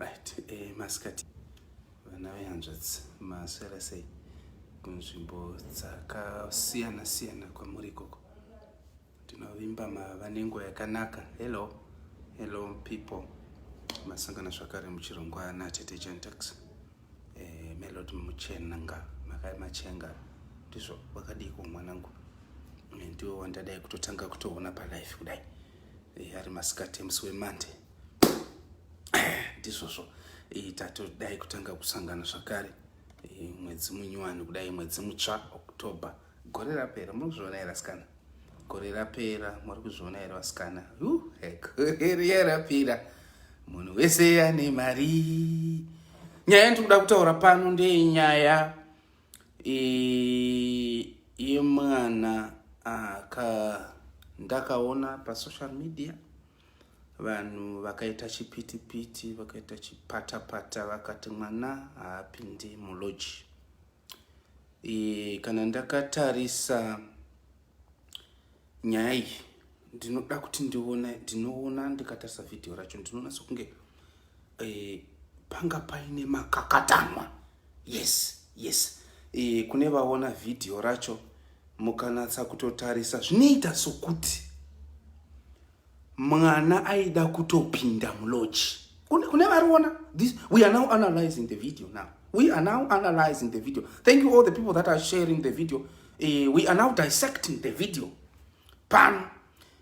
Right, eh, masikati vana vehanzvadzi, maswera sei kunzvimbo dzakasiyana siyana kwamuri ikoko? Ndinovimba mava nenguva yakanaka. Hello, hello people, masangana zvakare muchirongwa natete Gentex. Eh, Melody Muchenga, makai machenga, ndizvo wakadiko mwanangu? Eh, ndiwe wandadai kutotanga kutoona palife kudai. Eh, ari masikati emusi weMonday. Ndizvozvo, eh, tatodai kutanga kusangana zvakare, eh, mwedzi munyowani kudai, mwedzi mutsva, October. Gore rapera, muri kuzviona here asikana? Gore rapera, muri kuzviona here vasikana? Gore riya rapera, munhu wese ane mari. Nyaya yandiri kuda kutaura pano ndeyenyaya yemwana aka ndakaona pasocial media. Vanhu vakaita chipitipiti, vakaita chipatapata, vakati mwana haapindi muloji. E, kana ndakatarisa nyaya iyi, ndinoda kuti ndione, ndinoona ndikatarisa vhidhiyo racho, ndinoona sekunge e, panga paine makakatanwa. Yes, e, kune vaona vhidhiyo racho, mukanatsa kutotarisa, zvinoita sokuti mwana aida kutopinda muloji. Kune variona this, we are now analyzing the video now. We are now analyzing the video. Thank you all the people that are sharing the video. We are now dissecting the video pano,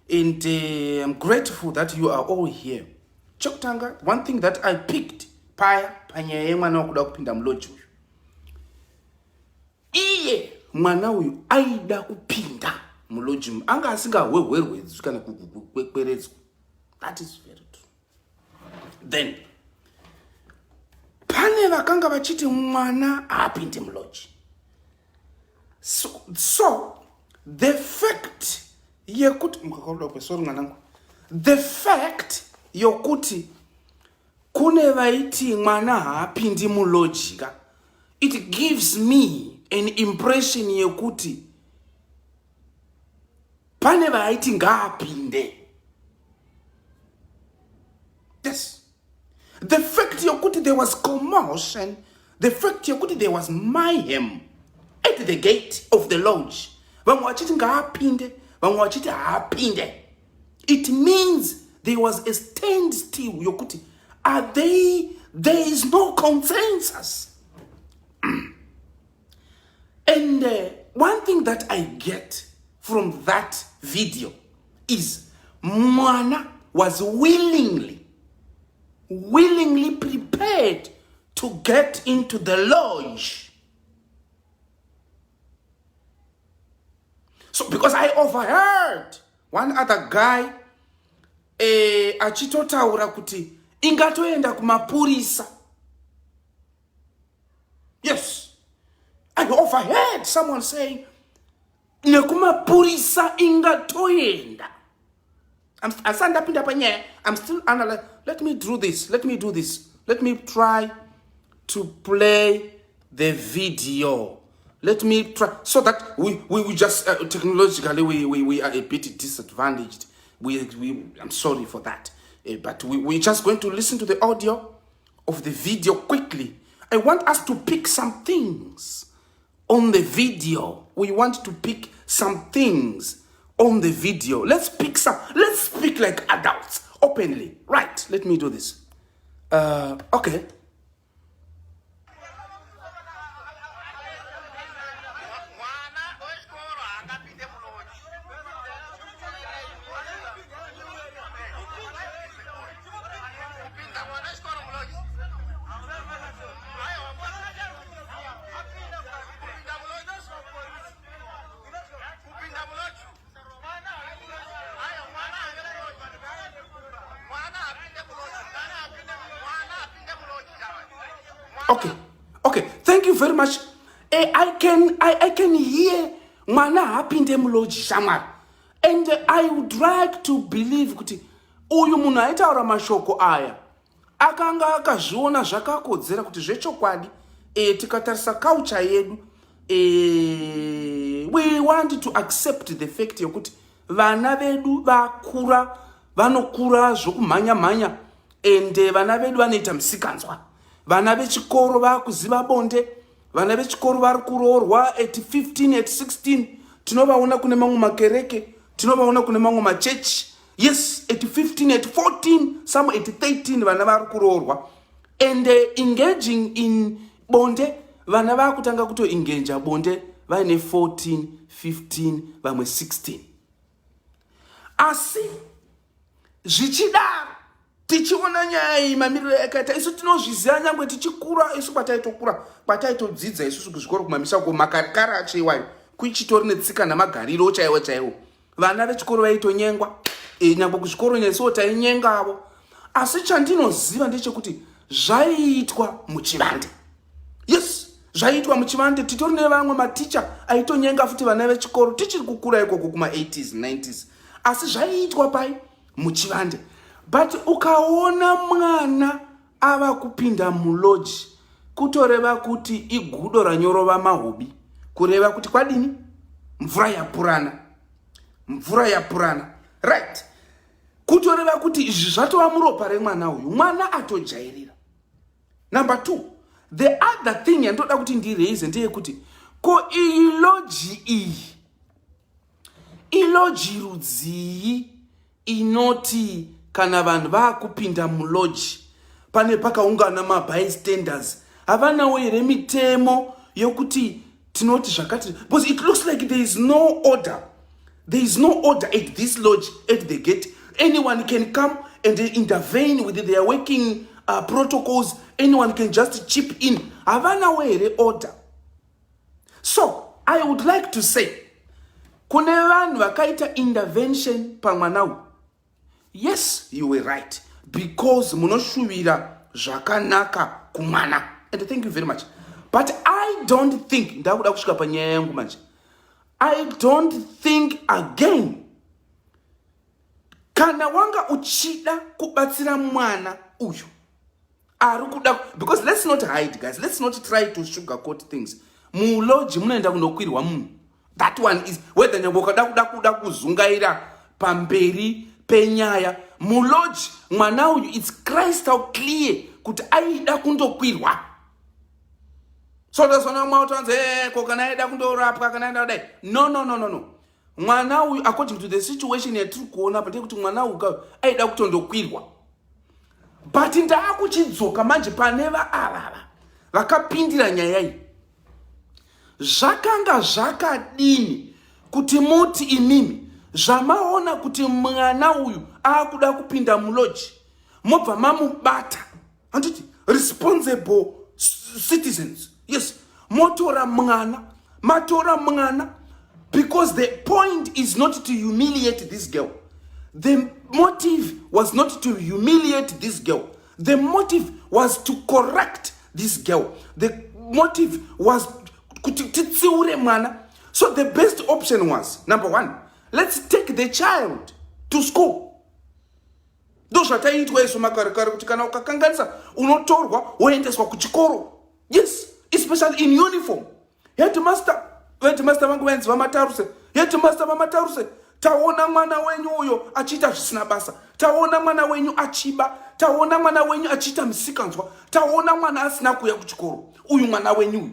and I'm grateful that you are all here. Chekutanga, one thing that I picked paya panyaya yemwana wakuda kupinda muloji uyu, iye mwana uyu aida kupinda muloji, anga asingahwehwerwedzwi kana kukwekweredzwa. That is very true. Then pane vakanga vachiti mwana haapinde muloji. So the fact yekuti mukakaruda, sorry mwanangu, the fact yokuti kune vaiti mwana haapindi muloji ka, it gives me an impression yekuti pane vaiti ngaapinde. Yes, the fact yokuti there was commotion, the fact yokuti there was mayhem at the gate of the lodge, vamwe vachiti ngaapinde, vamwe vachiti haapinde, it means there was a stand still yokuti are they there is no consensus. And one thing that I get from that video is mwana was willingly prepared to get into the lodge. So because I overheard one other guy, eh, achitotaura kuti ingatoenda kumapurisa. Yes, I overheard someone saying nekumapurisa ingatoenda. Asati ndapinda panyaya, I'm still analyze. Let me do this, let me do this, let me try to play the video. Let me try so that we just technologically we are a bit disadvantaged. We i'm sorry for that, but we're just going to listen to the audio of the video quickly. I want us to pick some things on the video. We want to pick some things on the video. Let's pick some, let's speak like adults openly. Right, let me do this. Okay. Mwana wechikoro haangapinde muloji. Kupinza mwana wechikoro muloji, aiwa, kupinda muloji, kupinda muloji, aiwa, mwana haapinde muloji, mwana apinde muloji, mwana apinde, mwana apinde muloji. Okay, thank you very much. I can hear mwana haapinde muloji shamwari, and I would like to believe kuti uyu munhu aitaura mashoko aya akanga akazviona zvakakodzera kuti zvechokwadi, tikatarisa culture yedu, we want to accept the fact yokuti vana vedu vakura, vanokura zvokumhanya mhanya. Ende vana vedu vanoita misikanzwa. Vana vechikoro vakuziva bonde. Vana vechikoro vari kuroorwa at 15, at 16. Tinovaona kune mamwe makereke, tinovaona kune mamwe machechi. Yes, at 15, at 14, some at 13 vana vari kuroorwa. And engaging in bonde, vana vakutanga kutoengaja bonde vaine 14, 15, vamwe 16. Asi zvichidaro, tichiona nyaya iyi mamiriro yakaita, isu tinozviziva nyangwe tichikura, isu kwataitokura, kwataitodzidza isusu kuzvikoro kumamisha uko, makarekare acho iwayo, kuchitori netsika namagariro chaiwo chaiwo. Vana vechikoro vaitonyengwa, nyangwe kuzvikoro nesuwo tainyengavo. Asi chandinoziva ndechekuti zvaiitwa muchivande. Yes, zvaiitwa muchivande. Titori nevamwe maticha aitonyenga futi vana vechikoro tichiri kukura ikoko kuma80s, 90s. Asi zvaiitwa pai? Muchivande. But ukaona mwana ava kupinda mulodge, kutoreva kuti igudo ranyorova mahubi, kureva kuti kwadini? Mvura yapurana, mvura yapurana, right? Kutoreva kuti izvi zvatova muropa remwana uyu, mwana atojairira. Number two, the other thing yandoda kuti ndiraise ndeyekuti, ko iyi lodge iyi ilodge rudzii inoti kana vanhu vaakupinda mulodge pane pakaungana mabystanders? Havanawo here mitemo yokuti tinoti zvakati? Because it looks like there is no order. There is no order at this lodge. At the gate, anyone can come and intervene with their working protocols. Anyone can just chip in. Havanawo here order? So I would like to say kune vanhu vakaita intervention pamwana uyu, yes, you were right, because munoshuvira zvakanaka kumwana, and thank you very much. But I don't think, ndakuda kusvika panyaya yangu manje, I don't think again, kana wanga uchida kubatsira mwana uyu ari kuda, because let's not hide, guys, let's not try to sugarcoat things. Mulodge munoenda kundokwirwa munhu. That one is whether nyange ukada kuda kuzungaira pamberi penyaya, mulodge mwana uyu, it's crystal clear kuti aida kundokwirwa. So ndazona mautanzi, ko kana aida kundorapwa, kana aida kudai? No, no, no, no, no. Mwana uyu, according to the situation yatiri kuona pa, ndeyekuti mwana uyu aida kutondokwirwa. But ndaakuchidzoka manje pane vaavava vakapindira nyaya iyi. Zvakanga zvakadini kuti muti imimi zvamaona kuti mwana uyu aakuda kupinda mulodge, mobva mamubata, handiti? Responsible citizens, yes, motora mwana, matora mwana, because the point is not to humiliate this girl. The motive was not to humiliate this girl. The motive was to correct this girl. The motive was kuti titsiure mwana. So the best option was, number one, let's take the child to school. Ndo zvataiitwa isu makare kare, kuti kana ukakanganisa unotorwa woendeswa kuchikoro. Yes, especially in uniform. Headmaster, headmaster vangu vainzi VaMataruse. "Headmaster VaMataruse, taona mwana wenyu uyo achiita zvisina basa. Taona mwana wenyu achiba. Taona mwana wenyu achiita misikanzwa. Taona mwana asina kuuya kuchikoro. Uyu mwana wenyu uyu."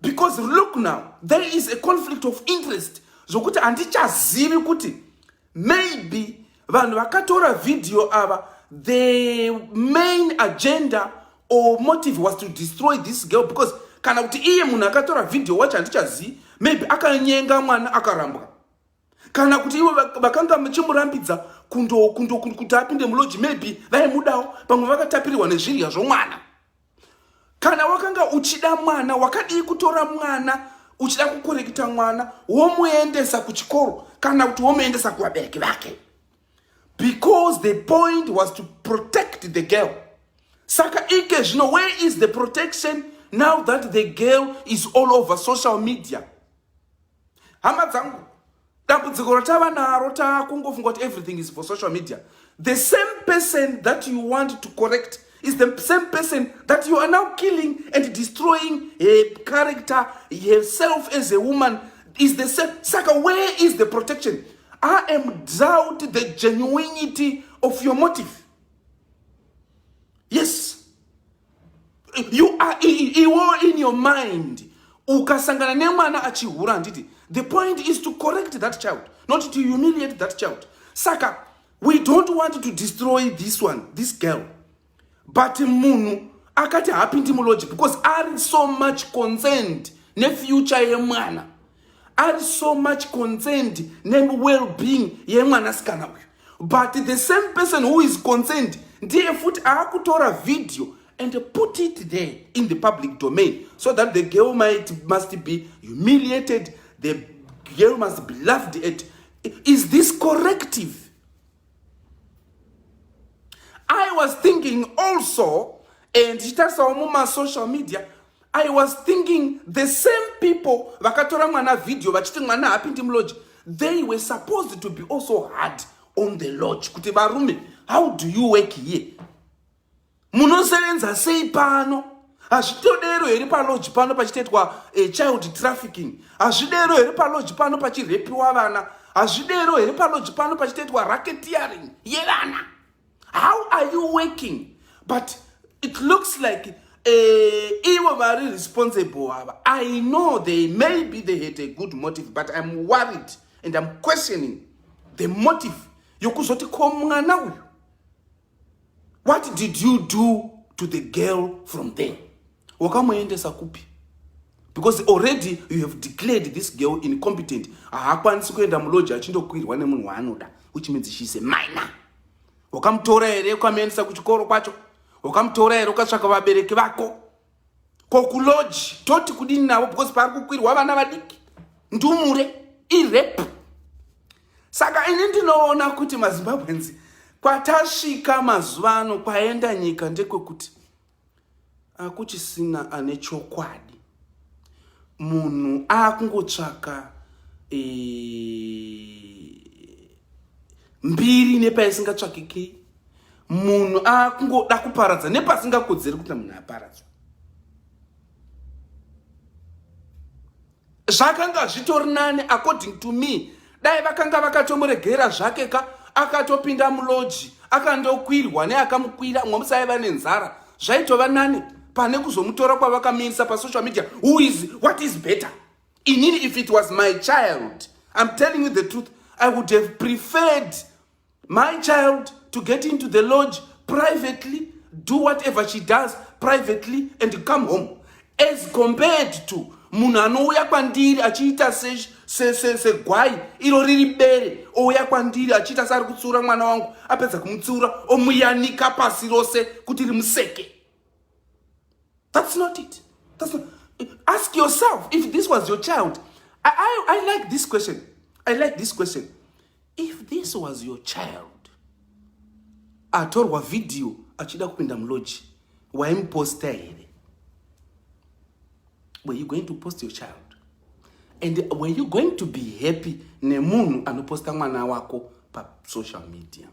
Because look now, there is a conflict of interest, zvokuti handichazivi kuti maybe vanhu vakatora vhidhiyo ava, the main agenda or motive was to destroy this girl, because kana kuti iye munhu akatora vhidhiyo wacho, handichazivi, maybe akanyenga mwana akarambwa, kana kuti ivo vakanga muchimurambidza kuti apinde mulodge, maybe vaimudawo, pamwe vakatapirirwa nezvirya zvomwana. Kana wakanga uchida mwana, wakadii kutora mwana, uchida kucorrecta mwana, womuendesa kuchikoro kana kuti womuendesa kuvabereki vake? Because the point was to protect the girl. Saka ike zvino, where is the protection now that the girl is all over social media? Hama dzangu, dambudziko ratava naro, taakungofunga kuti everything is for social media. The same person that you want to correct is the same person that you are now killing and destroying her character, herself as a woman, is the same. Saka where is the protection? I am doubt the genuinity of your motive. Yes, you are iwo in your mind. Ukasangana nemwana achihura, handiti the point is to correct that child, not to humiliate that child. Saka we don't want to destroy this one, this girl, but munhu akati haapindi mulodge because ari so much concerned nefuture yemwana, ari so much concerned newell-being yemwanasikana uyu. But the same person who is concerned ndiye futi aakutora video and put it there in the public domain so that the girl must be humiliated, the girl must be laughed at. Is this corrective? I was thinking also, and ndichitarisawo mumasocial media, I was thinking the same people vakatora mwana video vachiti mwana haapindi mulodge, they were supposed to be also hard on the lodge kuti, "Varume, how do you work here? Munosevenza sei pano? Hazvitodero here palodge pano pachitoitwa child trafficking? Hazvidero here palodge pano pachirepiwa vana? Hazvidero here palodge pano pachitoitwa racketeering yevana? How are you working?" But it looks like ivo vari responsible ava, I know they maybe they had a good motive, but I'm worried and I'm questioning the motive yokuzoti, "Ko mwana uyu, what did you do to the girl from there? Wakamuendesa kupi?" Because already you have declared this girl incompetent, haakwanisi kuenda mulodge achindokwirwa nemunhu waanoda, which means she's a minor. Wakamutora here ukamuendesa kuchikoro kwacho? Wakamutora here ukatsvaka vabereki vako? Ko kulodge toti kudini navo? Because pari kukwirwa vana vadiki, ndumure, irape. Saka ini ndinoona kuti maZimbabweans, kwatasvika mazuva ano, kwaenda nyika ndekwekuti akuchisina ane chokwadi. Munhu akungotsvaka mbiri nepaisingatsvakiki. Munhu akungoda kuparadza nepasingakodzeri kuti munhu aparadzwa. Zvakanga zvitori nani, according to me, dai vakanga vakatomuregera zvake ka, akatopinda mulodge, akandokwirwa neakamukwira, mwe musaiva nenzara. Zvaitova nani pane kuzomutora kwavakamirisa pasocial media. Who is what is better? Inini, if it was my child, I'm telling you the truth, I would have preferred my child to get into the lodge privately, do whatever she does privately and come home, as compared to munhu anouya kwandiri achiita segwai iro riri bere, ouya kwandiri achiita seari kutsiura mwana wangu, apedza kumutsiura omuyanika pasi rose kuti rimuseke. That's not it. That's not. Ask yourself if this was your child. I like this question. I like this question. If this was your child atorwa video achida kupinda mulodge, waimuposta here? Were you going to post your child? And were you going to be happy nemunhu anoposta mwana wako pasocial media?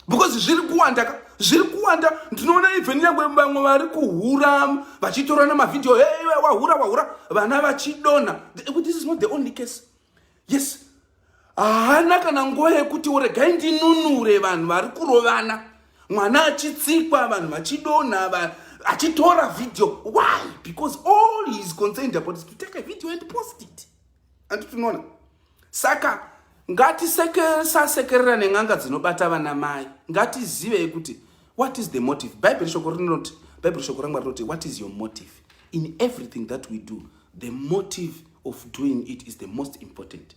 Because zviri kuwanda ka, zviri kuwanda. Ndinoona even nyangwe vamwe vari kuhura vachitorana mavhidhiyo, "Hey, wahura, wahura," vana vachidonha. This is not the only case. Yes, haana kana nguva yekuti regai ndinunure vanhu vari kurovana, mwana achitsikwa, vanhu vachidonha, achitora video. Why? Because all he is concerned about is to take a video and post it. Andi tinoona. Saka ngatisasekerera nen'anga dzinobata vana mai. Ngatizivei kuti what is the motive. Bhaibheri shoko rinoti, Bhaibheri shoko raMwari rinoti, "What is your motive?" In everything that we do, the motive of doing it is the most important.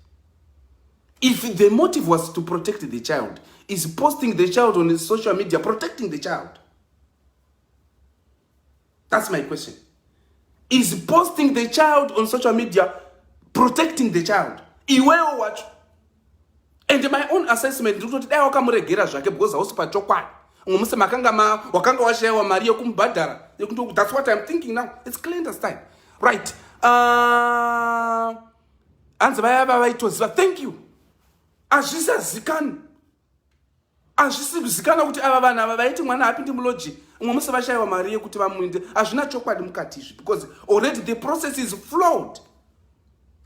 If the motive was to protect the child, is posting the child on the social media protecting the child? That's my question. Is posting the child on social media protecting the child? Iwewo wacho. And my own assessment, ndikutoti dai wakamuregera zvake, because hausi pachokwadi. Umwe musi makanga wakanga washayiwa mari yekumubhadhara. That's what I'm thinking now. It's clandestine, right? Hanzi vaya vavaitoziva. Thank you. Hazvisazikani, hazvisi kuzikana kuti ava vanhu ava vaiti mwana apindi mulodge, umwe musi vashayiwa mari yekuti vamuinde. Hazvina chokwadi mukati izvi, because already the process is flawed.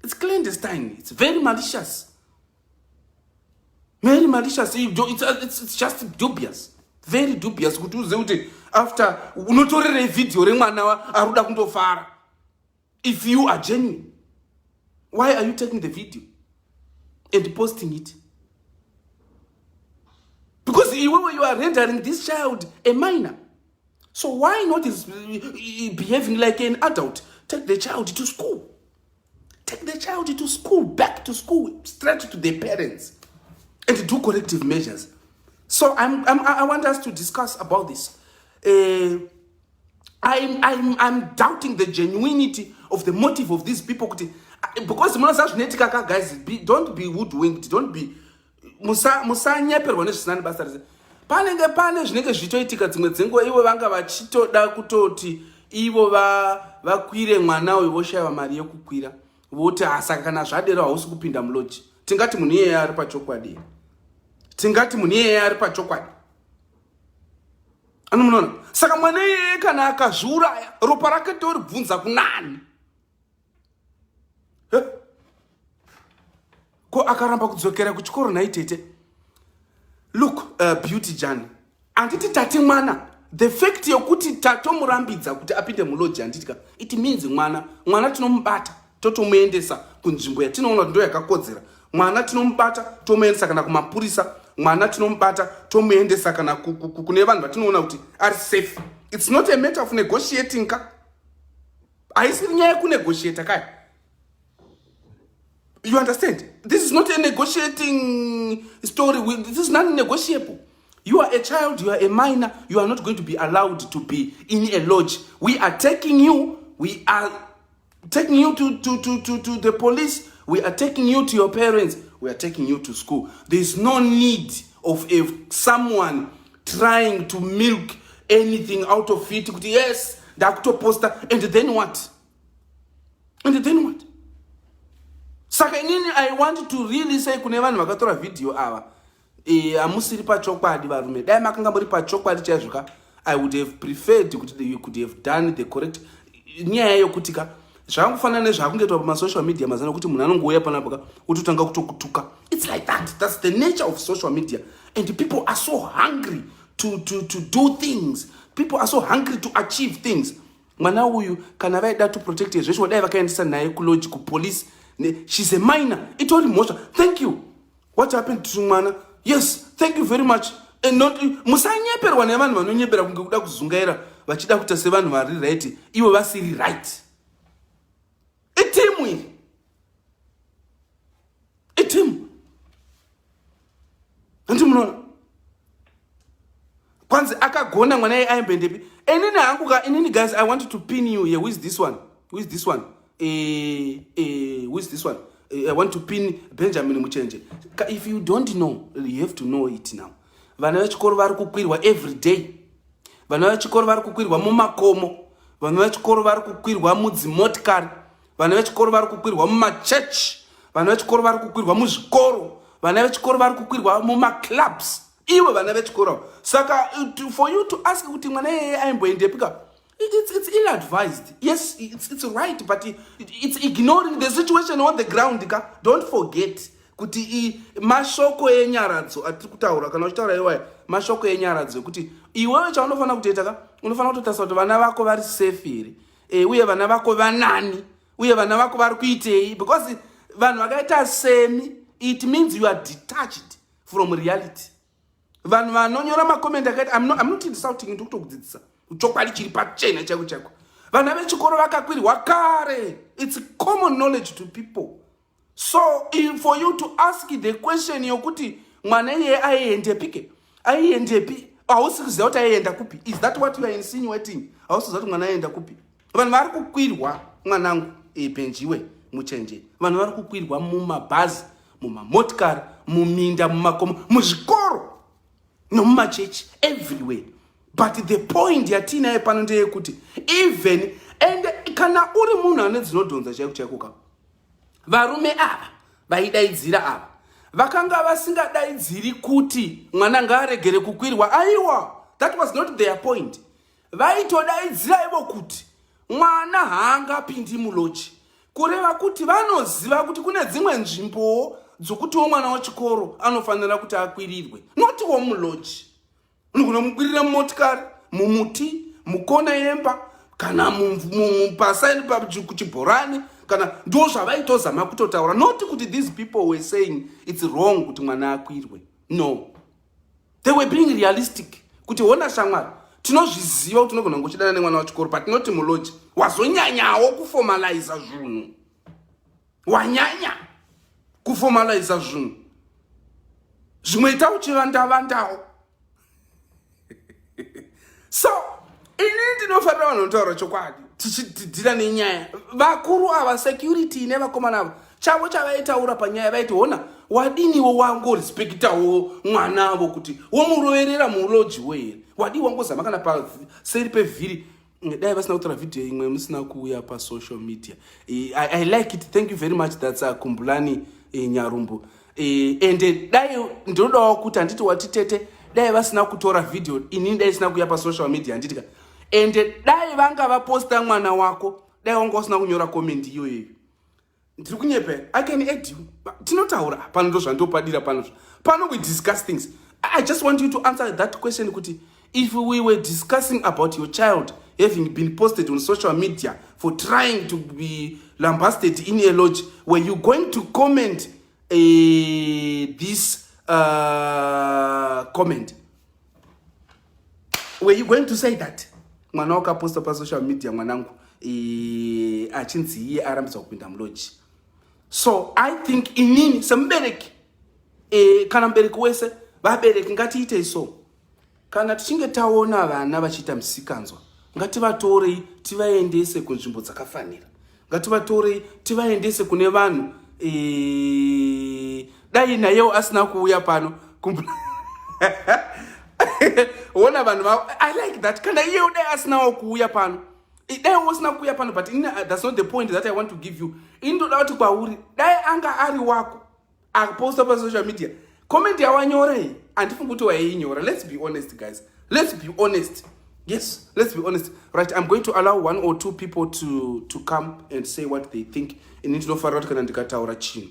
It's clandestine. It's very malicious, very malicious. It's just dubious. Very dubious kuti uzive kuti after unotorerei vhidhiyo remwana ari kuda kundofara. If you are genuine, why are you taking the video and posting it? Because iwewe, you are rendering this child a minor. So why not is behaving like an adult? Take the child to school. Take the child to school, back to school, straight to the parents, and do corrective measures. So I want us to discuss about this. I'm doubting the genuinity of the motive of these people kuti, because munoziva zvinoitika ka, guys, don't be hoodwinked. Don't be, musanyeperwa nezvisina nebasa rese. Panenge pane zvinenge zvichitoitika dzimwe dzenguva, ivo vanga vachitoda kutoti ivo vakwire mwana uyu, voshayiwa mari yekukwira, voti, "Saka kana zvadero, hausi kupinda mulodge." Tingati munhu iyeye ari pachokwadi? Tingati munhu iyeye ari pachokwadi? Anomunoona, saka mwana iyeye kana akazviuraya, ropa rake toribvunza kunani? Ko akaramba kudzokera kuchikoro naitete? Look, Beauty Jan, handiti tati mwana, the fact yokuti tatomurambidza kuti apinde mulodge, handitika it means mwana tinomubata, totomuendesa kunzvimbo yatinoona kuti ndo yakakodzera. Mwana tinomubata, tomuendesa kana kumapurisa. Mwana tinomubata, tomuendesa kana kune vanhu vatinoona kuti ari safe. It's not a matter of negotiating ka. Haisiri nyaya yekunegotiata kaya. You understand? This is not a negotiating story. This is not negotiable. You are a child, you are a minor, you are not going to be allowed to be in a lodge. We are taking you, we are taking you to the police, we are taking you to your parents, we are taking you to school. There is no need of a, someone trying to milk anything out of it kuti, "Yes, ndakutoposta," and then what? And then what? Saka inini I want to really say kune vanhu vakatora vhidhiyo ava, hamusiri pachokwadi, varume. Dai makanga muri pachokwadi chaizvo ka, I would have preferred kuti you could have done the correct. Nyaya yokuti ka, zvakangofanana nezvaakungoitwa pamasocial media mazana, kuti munhu anongouya panapa ka, ototanga kutokutuka. It's like that. That's the nature of social media, and people are so hungry to do things. People are so hungry to achieve things. Mwana uyu, kana vaida to protect zvesho, dai vakaendesa naye kulodge, kupolice. She's a minor, itori mhosva. Thank you. What happened to mwana? Yes, thank you very much. And not, musanyeperwa nevanhu vanonyepera kunge kuda kuzungaira, vachida kuita sevanhu vari right, ivo vasiri right. Iteam iri, iteam, handi munoona kwanzi akagona mwana iye aimbendepi? Inini hangu ka, inini, guys, I want to pin you here. Who is this one? Who is this one? Who is this one? I want to pin Benjamin Muchenje. If you don't know, you have to know it now. Vana vechikoro vari kukwirwa every day. Vana vechikoro vari kukwirwa mumakomo. Vana vechikoro vari kukwirwa mudzimotikari. Vana vechikoro vari kukwirwa mumachechi. Vana vechikoro vari kukwirwa muzvikoro. Vana vechikoro vari kukwirwa mumaclubs, ivo vana vechikoro. Saka for you to ask kuti mwana iyeye aimboendepi ka, it's ill advised. Yes, it's right, but it's ignoring the situation on the ground ka. Don't forget kuti mashoko enyaradzo atiri kutaura, kana uchitaura iwaya mashoko enyaradzo ekuti iwewe chaunofanira kutoita ka, unofanira kutotarisa kuti vana vako vari safe here, uye vana vako vanani, uye vana vako vari kuitei, because vanhu vakaita semi, it means you are detached from reality. Vanhu vanonyora macomments akaita, I'm not insulting, ndiri kutokudzidzisa chokwadi chiri pachena chaiko chaiko. Vana vechikoro vakakwirwa kare. It's common knowledge to people. So for you to ask the question yokuti mwana iyeye aiendepike, aiendepi, hausi kuziva kuti aienda kupi. Is that what you are insinuating? Hausi kuziva kuti mwana aienda kupi? Vanhu vari kukwirwa, mwanangu Benjiwe Muchenje. Vanhu vari kukwirwa mumabhazi, mumamotikari, muminda, mumakomo, muzvikoro nomumachechi, everywhere. But the point yatiinayo pano ndeyekuti even and kana uri munhu ane dzinodhonza chaiko chaiko ka, varume ava vaidaidzira ava vakanga vasingadaidziri kuti mwana ngaaregere kukwirwa. Aiwa, that was not their point. Vaitodaidzira ivo kuti mwana haangapindi mulodge, kureva kuti vanoziva kuti kune dzimwe nzvimbowo dzokutiwo mwana wechikoro anofanira kuti akwirirwe, notiwo mulodge. Unogona kumukwirira mumotikari, mumuti, mukona yemba, kana pasaini, kuchibhorani, kana ndo zvavaitozama kutotaura. Not kuti these people were saying it's wrong kuti mwana akwirwe. No, they were being realistic kuti, hona shamwari, tinozviziva kuti unogona kungochidana nemwana wechikoro, patinoti mulodge wazonyanyawo kuformaliza zvinhu, wanyanya kuformaliza zvinhu, zvimwe ita uchivandavandawo. So ini ndinofarira vanhu vanotaura chokwadi tichideala nenyaya. Vakuru ava, security nevakomana ava, chavo chavaitaura panyaya, vaiti, hona, wadiniwo wangorespectawo mwana avo kuti womuroverera mulodge wo here? Wadii wangozama kana paseri pevhiri? Dai vasina kutora vhidhiyo imwe musina kuuya pasocial media. I like it, thank you very much. That's Kumbulani Nyarumbu. Ende dai ndinodawo kuti, handiti watitete, dai vasina kutora vhidhiyo inini dai isina kuuya pasocial media, handitika? Ende dai vanga vaposta mwana wako, dai wanga usina kunyora comment iyoyeyo. Ndiri kunyepa? I can add you, tinotaura pano. Ndo zvandopadira pano. Pano we discuss things. I just want you to answer that question kuti if we were discussing about your child having been posted on social media for trying to be lambasted in a lodge, were you going to comment this comment? Were you going to say that mwana wakaposta pasocial media, mwanangu, achinzi iye arambidzwa kupinda mulodge? So I think inini semubereki, kana mubereki wese, vabereki ngatiitei so: kana tichinge taona vana vachiita misikanzwa, ngativatorei tivaendese kunzvimbo dzakafanira, ngativatorei tivaendese kune vanhu. Dai nayewo asina kuuya pano. Ona vanhu, I like that. Kana iyewo dai asinawo kuuya pano, dai usina kuuya pano, but ini, that's not the point that I want to give you. Ini ndoda kuti kwauri, dai anga ari wako aposta pasocial media, comment yawanyora iyi, handifungi kuti waiinyora. Let's be honest, guys, let's be honest. Yes, let's be honest. Right, I'm going to allow one or two people to come and say what they think. Ini ndinofarira kuti kana ndikataura chinhu,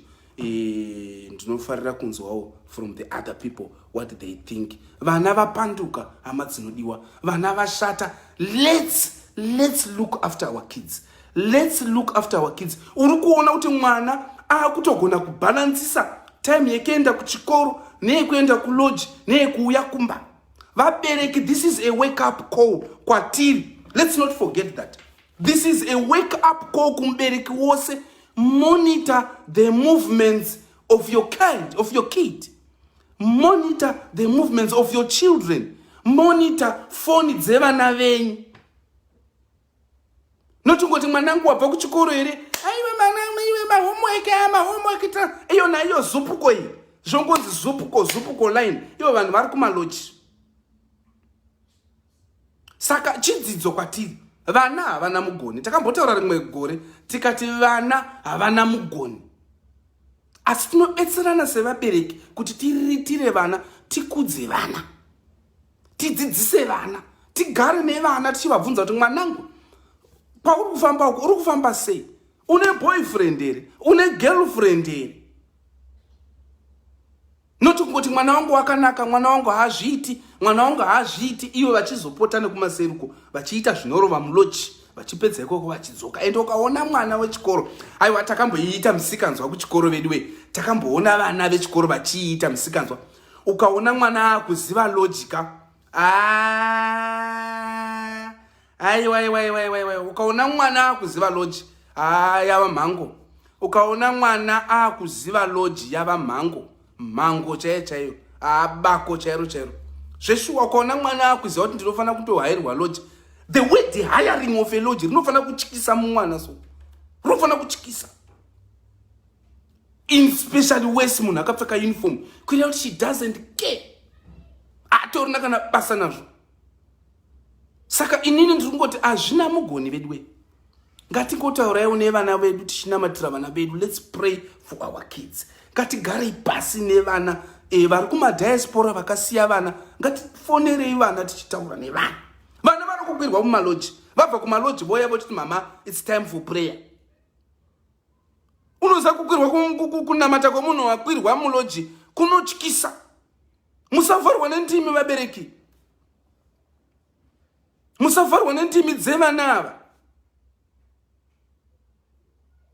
ndinofarira kunzwawo from the other people what they think. Vana vapanduka, hama dzinodiwa, vana vashata. Let's look after our kids, let's look after our kids. Uri kuona kuti mwana akutogona kubhalansisa time yekuenda kuchikoro neyekuenda kulodge neyekuuya kumba. Vabereki, this is a wake up call kwatiri. Let's not forget that this is a wake up call kumubereki wose. Monitor the movements of your kind of your kid, monitor the movements of your children, monitor foni dzevana venyu. Notongoti, "Mwanangu, wabva kuchikoro here?" "Aiwe mwana, iwe, mahomework aya, mahomework ta iyo naiyo." Zupuko iyi, zvongonzi Zupuko, Zupuko line, ivo vanhu vari kumalodge. Saka chidzidzo kwatiri: vana havana mugoni. Takambotaura rimwe gore tikati vana havana mugoni, asi tinobetserana sevabereki kuti tiriritire vana, tikudze vana, tidzidzise vana, tigare nevana tichivabvunza kuti, "Mwanangu, pauri kufamba uko uri kufamba sei? Une boyfriend here? Une girlfriend here?" Noti kungoti, "Mwana wangu wakanaka, mwana wangu haazviiti, mwana wangu haazviiti," ivo vachizopota nekumaseruko vachiita zvinorova mulodge, vachipedza ikoko vachidzoka. Ende ukaona mwana wechikoro, aiwa, takamboiita musikanzwa kuchikoro vedu we, takamboona vana vechikoro vachiita musikanzwa. Ukaona mwana akuziva lodge ka, aiwa, aiwa, aiwa, aiwa, ukaona mwana akuziva lodge, yava mhango. Ukaona mwana akuziva lodge, yava mhango, mhango chaiyo chaiyo, abako chairo chairo zveshuwa. Ukaona mwana akuziva kuti ndinofanira kutohairwa lodge, the word hiring of a lodge rinofanira kutyisa mumwana, so rinofanira kutyisa, especially wese munhu akapfeka uniform, kuita kuti she doesn't care, atorina kana basa nazvo. Saka inini ndiri kungoti hazvina mugoni vedu we, ngatingotauraiwo nevana vedu, tichinamatira vana vedu. Let's pray for our kids. Ngatigarei pasi nevana vari kumadiaspora vakasiya vana, ngatifonerei vana tichitaura nevana. Vana vari kukwirwa mumalodge, vabva kumalodge voya vochiti, "Mama, it's time for prayer." Unoziva kukwirwa, kunamata kwemunhu wakwirwa mulodge kunotyisa. Musavharwa nendimi, vabereki. Musavharwa nendimi dzevana ava.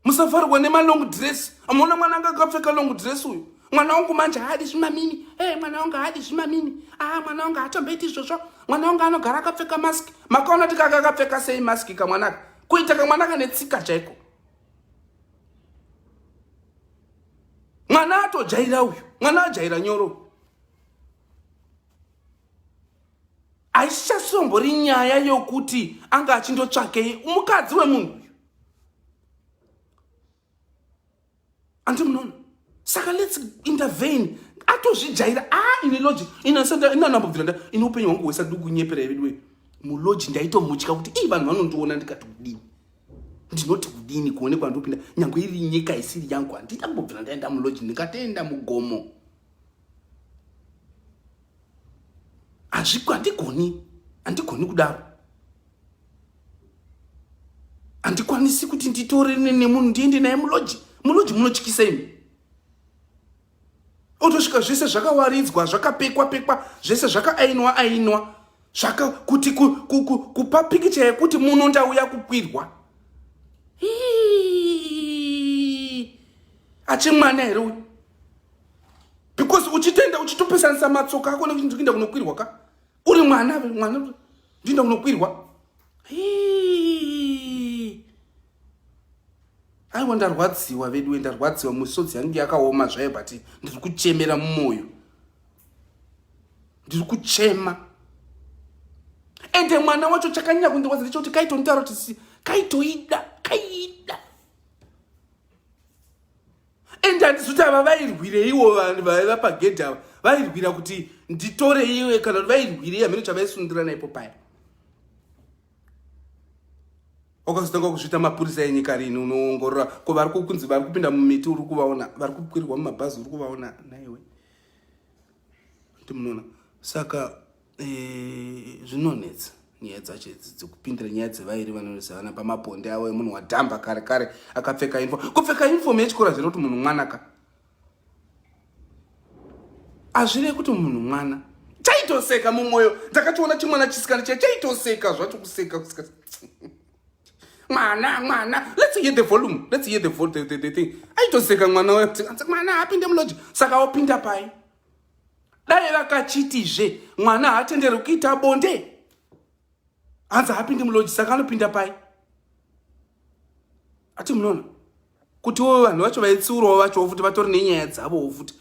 Musavharwa nemalong dress. Amuona mwana anga akapfeka long dress uyu. Mwana wangu manje haadi zvimamini. Hey, mwana wangu haadi zvimamini. Ah, mwana wangu haatomboiti izvozvo. Mwana wangu anogara akapfeka mask. Makaona kuti kaka akapfeka sei mask kamwanaka? Kuita kamwana kane tsika chaiko. Mwana atojaira uyu. Mwana ajaira nyoro. Haichasombori nyaya yokuti anga achindotsvakei mukadzi wemunhu uyu. Anti munoona? Saka let's intervene. Atozvijaira. Ah, ine logic. Ina sanda ina nambobvira nda ine upenyu hwangu hwese ndiri kunyepera veduwe. Muloji ndaitomutya kuti ii vanhu vanondiona ndikati kudini. Ndinoti kudini kuonekwa ndopinda nyangwe iri nyika isiri yangu handina kumbobvira ndaenda muloji ndikatoenda mugomo. Hazviko handigoni. Handigoni kudaro. Handikwanisi kuti nditore nemunhu ndiende naye muloji. Muloji munotyisa imi. Otosvika zvese zvakawaridzwa, zvakapekwa pekwa, zvese zvakaainwa ainwa. Zvaka kuti kupa pikicha yekuti muno ndauya kukwirwa. Achimwana here uyu? Because uchitenda uchitopesanisa matsoka ako nekuti ndikuenda kunokwirwa ka. Uri mwana mwana ndinda kunokwirwa. Aiwa ndarwadziwa veduwe ndarwadziwa misodzi yangu yakaoma zvayo but ndiri kuchemera mumwoyo. Ndiri kuchema. Ende mwana wacho chakanyanya kundirwadza ndechekuti kaitonitaura kuti kaitoida kaida. Ende handisi kuti ava vairwireiwo vanhu vaiva pagedhi ava vairwira kuti nditore iwe kana kuti vairwirei hameno chavaisundirana ipo paya. Wakazotanga kuzviita mapurisa enyika rini unoongorora ko vari kunzi vari kupinda mumiti uri kuvaona vari kukwirwa mumabhazi uri kuvaona naiwe munoona saka zvinonetsa nyaya dzacho idzi dzekupindira nyaya dzevairi vanozivana pamaponde avo emunhu wadhamba kare kare akapfeka uniform. Kupfeka uniform yechikoro hazvireve kuti munhu mwana ka. Hazvireve kuti munhu mwana. Chaitoseka mumwoyo ndakachiona chimwana chisikana chiya chaitoseka zvacho kuseka kuseka. Mwana mwana let's hear the volume let's hear the thing. Aitoseka mwana wayo mwana apinde muloji saka opinda pai. Dai vakachitizve mwana haatenderwi kuita bonde. Hanzi haapindi muloji saka anopinda pai. Ati munoona kuti wo vanhu vacho vaitsiurawo vacho futi vatori nenyaya dzavowo futi.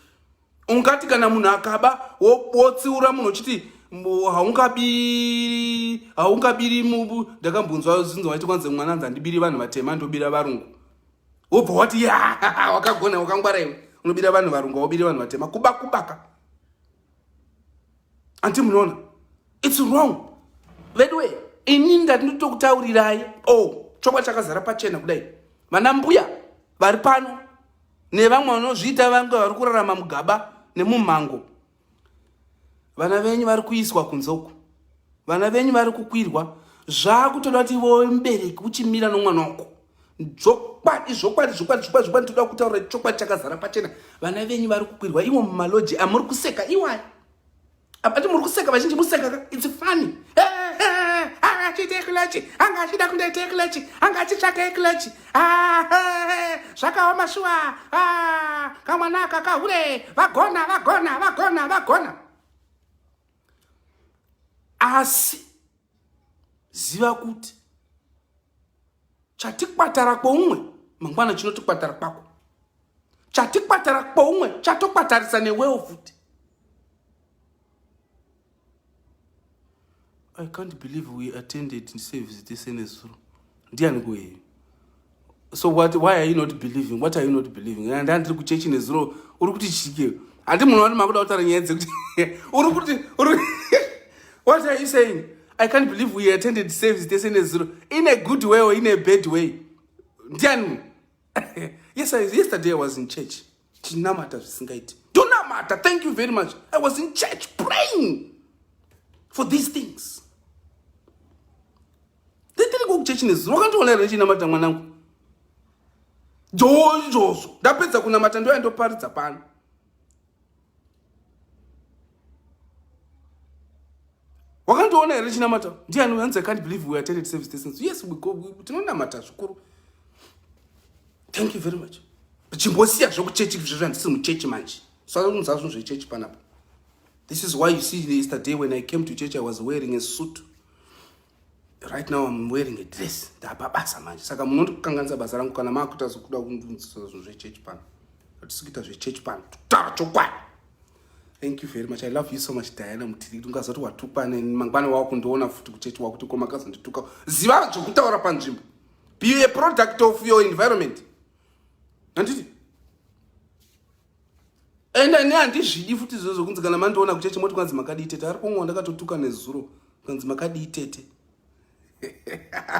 Ungati kana munhu akaba wotsiura munhu uchiti haungabiri ndakambonzwa zvinzi waiti kwanzi mwana anzi handibiri vanhu vatema ndobira varungu. Wobva wati ya wakagona wakangwara iwe unobira vanhu varungu wobira vanhu vatema kuba kubaka. Anti munoona it's wrong veduwe ini ndati ndotokutaurirai oh chokwadi chakazara pachena kudai vana mbuya vari pano nevamwe vanozviita vange vari kurarama mugaba nemumhango vana venyu vari kuiswa kunze uku vana venyu vari kukwirwa zvakutoda kuti iwe mubereki uchimira nomwana wako zvokwadi zvokwadi zvokwadi zvokwadi zvokwadi toda kutaura chokwadi chakazara pachena vana venyu vari kukwirwa iwo mumaloji amuri kuseka iwayo Ati muri kuseka vazhinji museka ka it's funny. Anga achiita clutch, anga achida kundoita clutch, anga achitsvaka clutch. Zvakaoma shuwa. Kamwana aka kahure, vagona, vagona, vagona, vagona. Asi ziva kuti chatikwatara kwoumwe mangwana chinotikwatara kwako. Chatikwatara kwoumwe chatokwatarisa newewo futi. I can't believe we attended service this nezuro. Ndiani kuye? So what, why are you not believing? What are you not believing? And ndiri kuchechi nezuro uri kuti chike. Handi munhu wani makuda kutaura nyaya dzekuti uri kuti uri What are you saying? I can't believe we attended service this nezuro in a good way or in a bad way. Ndiani? Yes, yesterday I was in church. Chinamata zvisingaiti. Tonamata. Thank you very much. I was in church praying for these things. Ndiri kuchechi nezuro wakandiona here ndichinamata mwanangu? Jojozo. Ndapedza kunamata ndoya ndoparidza pano. Munondiona here chinamata? Ndiani hanzi I can't believe we attended service distance. Yes, we go, tinonamata zvikuru. Thank you very much. Chimbosiya zvekuchechi izvozvo, handisi muchechi manje. Saunza zvinhu zvechechi panapa. This is why you see yesterday when I came to church I was wearing a suit. Right now I'm wearing a dress. Ndapa basa manje. Saka munondikanganisa basa rangu kana makuita zvokuda kundunzisa zvinhu zvechechi pano. Hatisi kuita zvechechi pano. Kutaura chokwadi. Thank you very much. I love you so much Diana Mutiri. Ungazoti watukwa mangwana wakundiona futi kuchechi wakuti ko makazondituka. Ziva zvokutaura panzvimbo. Be a product of your environment. Handiti? Ende ne handizvidi futi izvozvo kunzi kana mandiona kuchechi moti kwanzi makadii tete. Ari kumwe wandakatotuka nezuro kanzi makadii tete.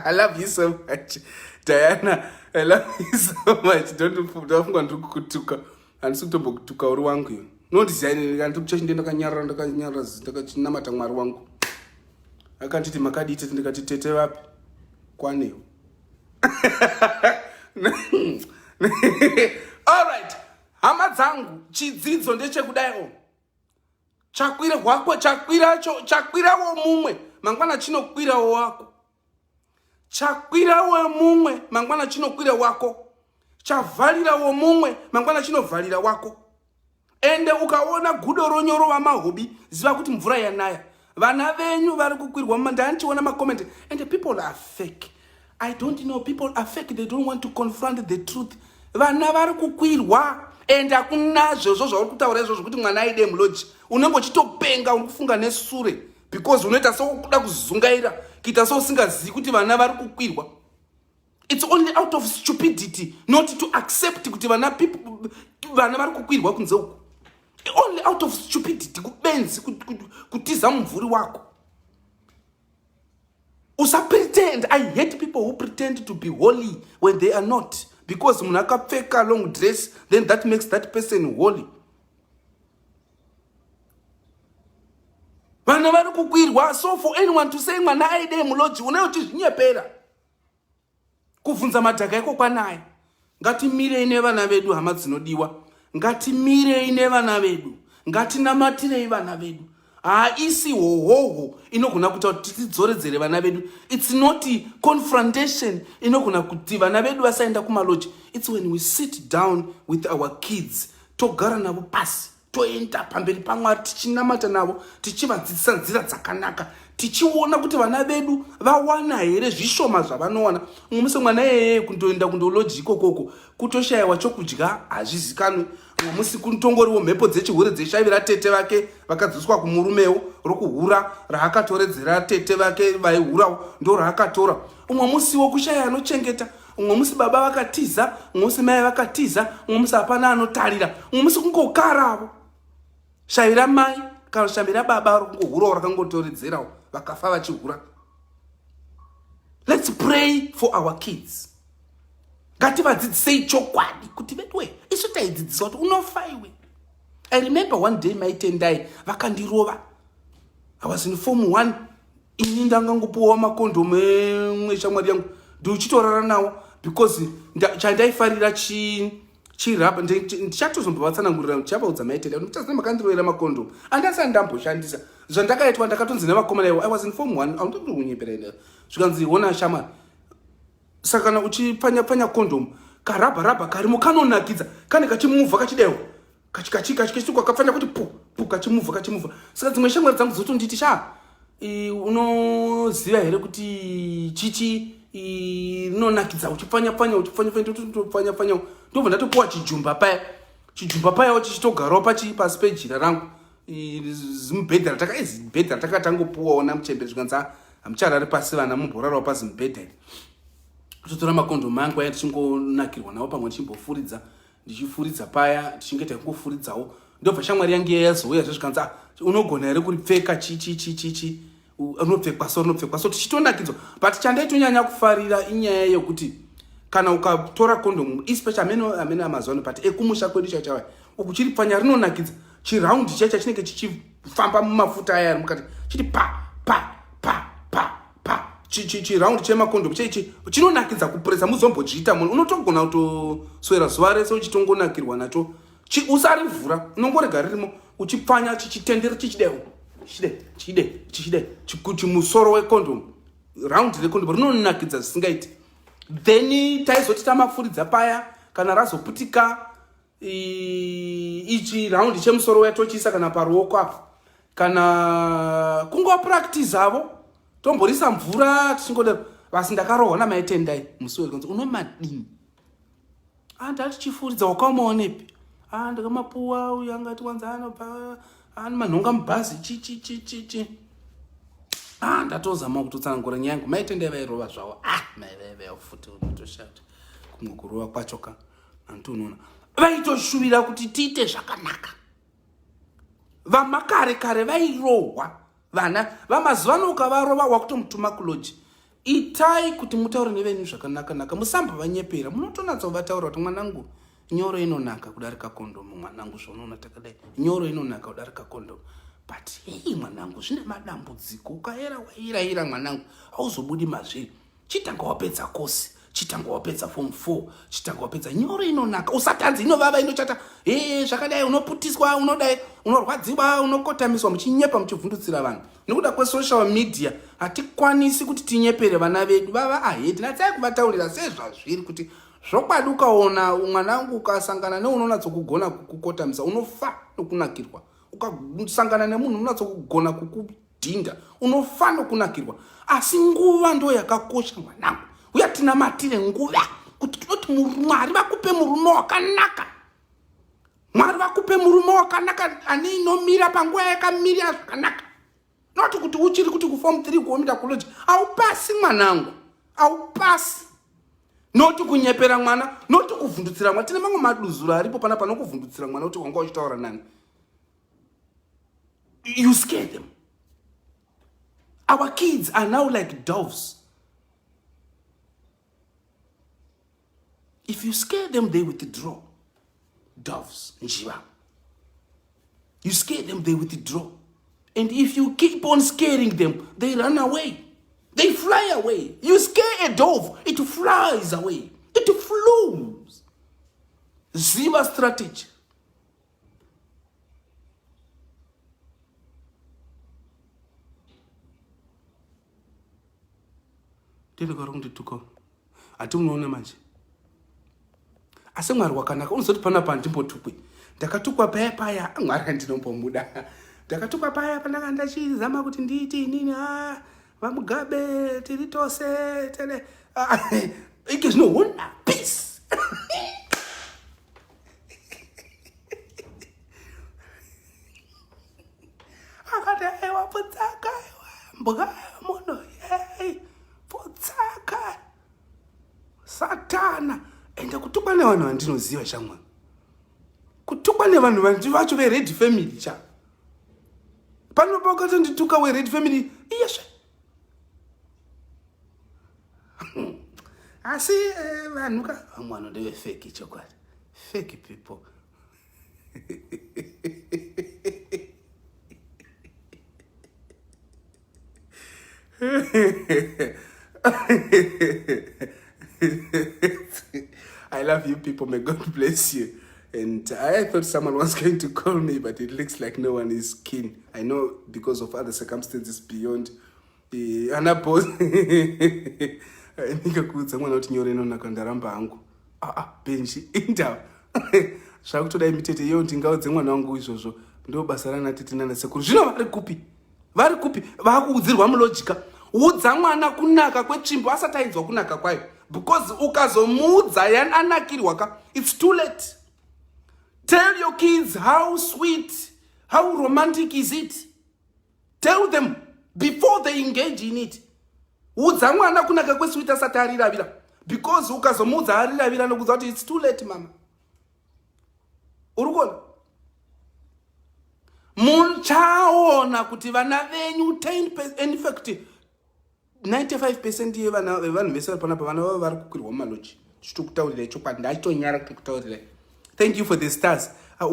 I love you so much Diana. I love you so much. Don't ndafunga ndiri kukutuka. Handisi kutombokutuka, uri wangu iwe. Unondiziva ini kana ndiri kuchechi ndiye ndakanyarara, ndakanyarara, ndakachinamata Mwari wangu. Akanditi makadii tete, ndikati tete vapi? Kwanewo. Alright. Hama dzangu, chidzidzo ndechekudai o. Chakwira hwako, chakwiracho, chakwirawo mumwe, mangwana chinokwirawo wako. Chakwirawo mumwe, mangwana chinokwira wako. Chavharirawo mumwe, mangwana chinovharira wako. Ende ukaona gudo ronyorova mahobi, ziva kuti mvura yanaya. Vana venyu vari kukwirwa. Ndandichiona macomment and people are fake. I don't know, people are fake. They don't want to confront the truth. Vana vari kukwirwa and hakuna zvozvo zvauri kutaura izvozvo kuti mwana aide mulodge. Unenge uchitopenga, uri kufunga nesure because unoita sekuda kuzungaira, kuita seusingazivi kuti vana vari kukwirwa. It's only out of stupidity not to accept kuti vana people, vana vari kukwirwa kunze uku. Only out of stupidity, kubenzi, kutiza mumvuri wako. Usapretend. I hate people who pretend to be holy when they are not. Because munhu akapfeka long dress, then that makes that person holy. Vana vari kukwirwa. So for anyone to say mwana aide mulodge, unenge uchizvinyepera. Kubvunza madhaka iko kwanaya. Ngatimirei nevana vedu, hama dzinodiwa. Ngatimirei nevana vedu. Ngatinamatirei vana vedu. Haisi hohoho inogona kuita kuti tidzoredzere vana vedu. It's not confrontation inogona kuti vana vedu vasaenda kumalodge. It's when we sit down with our kids, togara navo pasi, toenda pamberi paMwari tichinamata navo, tichivadzidzisa nzira dzakanaka, tichiona kuti vana vedu vawana here zvishoma zvavanowana. Umwe musi mwana iyeye kundoenda kundolodge ikokoko, kutoshayiwa chokudya hazvizikanwi. Umwe musi kutongoriwo mhepo dzechihure dzeshavi tete vake vakadzoswa kumurumewo rokuhura raakatoredzera tete vake vaihurawo, ndo raakatora. Umwe musiwo kushaya anochengeta. Umwe musi baba vakatiza, umwe musi mai vakatiza, umwe musi hapana anotarira, umwe musi kungokaravo shavi ramai kana shavi rababa rokungohurawo rakangotoredzerawo, vakafa vachihura. Let's pray for our kids. Ngativadzidzisei chokwadi kuti veduwe, isu taidzidziswa kuti unofa iwe. I remember one day maitendai vakandirova. I was in form 1. Ini ndangangopuwawo makondomu emwe shamwari yangu, ndiuchitorara nawo because chandaifarira chiraba. Ndichatozombovatsanangurira, ndichavaudza maitenda kuti muchazina makandirovera makondomu andasati ndamboshandisa. Zvandakaitwa, ndakatonzi nevakomana ivo, I was in form 1, aundikunyepera ine, zvikanzi, "Ona shamwari, saka kana uchipfanya pfanya kondomu, karabha rabha karimo kanonakidza, kane kachimuvha kachidaiwo kachikapfanya kuti pu pu, kachimuvha kachimuvha." Saka dzimwe shamwari dzangu dzotonditi, "Sha, unoziva here kuti chichi rinonakidza uchipfanya pfanya, uchipfanya pfanya?" Totopfanya pfanya, ndobva ndatopuwa chijumba paya. Chijumba payawo chichitogarawo pasi pejira rangu, zimubhedha rataka, zibhedha ratakatangopuwawo namuchembere. Zvikanzi, "Hamucharari pasi vana, mumborarawo pazimubhedha iri." Totora makondomu angu aya, tichingonakirwa nawo, pamwe ndichimbofuridza, ndichifuridza paya, tichinge kungofuridzawo. Ndobva shamwari yangu iya yazouya zvezvikanzi, "Ah, unogona here kuripfeka? Chi chi chi chi chi, rinopfekwa so, rinopfekwa so." Tichitonakidzwa, but chandaitonyanya kufarira inyaya yekuti kana ukatora kondomu, especially amene amene amazon, but ekumusha kwedu chaichawaya uku, chiri pfanya rinonakidza. Chiraundi chaicha chinenge chichifamba mumafuta aya ari mukati, chiti pa pa pa pa pa. Chiraundi chemakondomu chaichi chinonakidza kupuresa. Muzombochiita munhu unotogona kutoswera zuva rese uchitongonakirwa nacho. Usarivhura, unongorega ririmo, uchipfanya chichitendera, chichidaiwo. Chide chide chide chimusoro wekondomu round rekondomu rinonakidza zvisingaiti. Then taizoti tamafuridza paya kana razoputika ichi round chemusoro uya tochiisa kana paruoko apo kana kungova practice avo tomborisa mvura tichingodaro vasi ndakarohwa namaitendai musi wekonzi unomadini ah, ndati chifuridza wakaomaonepi ah, ndakamapuwa uyu angati wanza anobva ah, manhonga mubhazi chichichichichi ah, ndatozama kutotsanangura nyaya yangu maitendai vairova zvavo ah, maivaivayo futi unotoshata kumwe kurova kwacho ka anti unoona vaitoshuvira kuti tiite zvakanaka vamakare kare vairohwa vana vamazuva ano ukavarova wakutomutuma kuloji itai kuti mutaure nevenyu zvakanaka naka musamba vanyepera munotonatsa kuvataura kuti mwanangu nyoro inonaka kudarika kondomu mwanangu zvaunoona takadai nyoro inonaka kudarika kondomu but hei mwanangu zvine madambudziko ukaera wairaira mwanangu hauzobudi mazviri chitanga wapedza kosi chitanga wapedza form 4 chitanga wapedza nyoro inonaka usatanzi inovava inochata ee zvakadai unoputiswa unodai unorwadziwa unokotamiswa muchinyepa muchivhundutsira vanhu nekuda kwesocial media hatikwanisi kuti tinyepere vana vedu vava ahead natsai kuvataurira sezvazviri kuti zvokwadi ukaona mwanangu ukasangana neunonatso kukotamisa unofa nokunakirwa ukasangana nemunhu unonatso kugona kuku dhinda unofano kunakirwa asi nguva ndo yakakosha mwanangu uya tinamatire nguva kuti tinoti mwari vakupe murume wakanaka mwari vakupe murume wakanaka ane inomira panguva yakamirira zvakanaka not kuti uchiri kuti kufom 3 kuomita kuloji haupasi mwanangu haupasi noti kunyepera mwana noti kuvhundutsira mwana tine mamwe maduzuro aripo pana panokuvhundutsira mwana kuti wanga uchitaura nani you scare them our kids are now like doves if you scare them they withdraw doves njiva you scare them they withdraw and if you keep on scaring them they run away they fly away you scare a dove it flies away it flews ziva strategy Ndinogara kundituka. Hati unoona manje. Asi Mwari wakanaka unozoti panapa handimbotukwi. Ndakatukwa paya paya Mwari andinombomuda. Ndakatukwa paya pandanga ndachizama kuti ndiite inini ah vaMugabe tiri tose tele ah, ike zvinoona peace. akati aiwa putsaka aiwa mbwa munhu yei putsaka satana ende kutukwa nevanhu vandinoziva shamwa kutukwa nevanhu vacho vered family cha pano pakatondituka wered family iyesve asi eh, vanhu ka vamwe vanhu ndevefeki chokwadi fake people I love you people. May God bless you. And I thought someone was going to call me, but it looks like no one is keen. I know because of other circumstances beyond Eh, ana boss ndikakuudza mwana kuti nyore inonaka ndaramba hangu ah, ah, benji indava zvakutoda imi tete iyo ndingaudze mwana wangu izvozvo ndo basa rana tete nana sekuru zvino vari kupi vari kupi vakuudzirwa mulojika udza mwana kunaka kwetsvimbo asati ainzwa kunaka kwayo because ukazomuudza anakirwa ka its too late tell your kids how sweet how romantic is it Tell them before they engage in it. Udza mwana kunaka kwesweet asati ariravira because ukazomuudza ariravira nokuudza kuti it's too late mama. Uri kuona? Muchaona kuti vana venyu 10 in fact 95 percent yevana vevanhu vese vari panapa vana vavo vari kukwirwa mumaloji tichitokutaurirai chokwadi ndachitonyara kutokutaurirai thank you for the stars ah,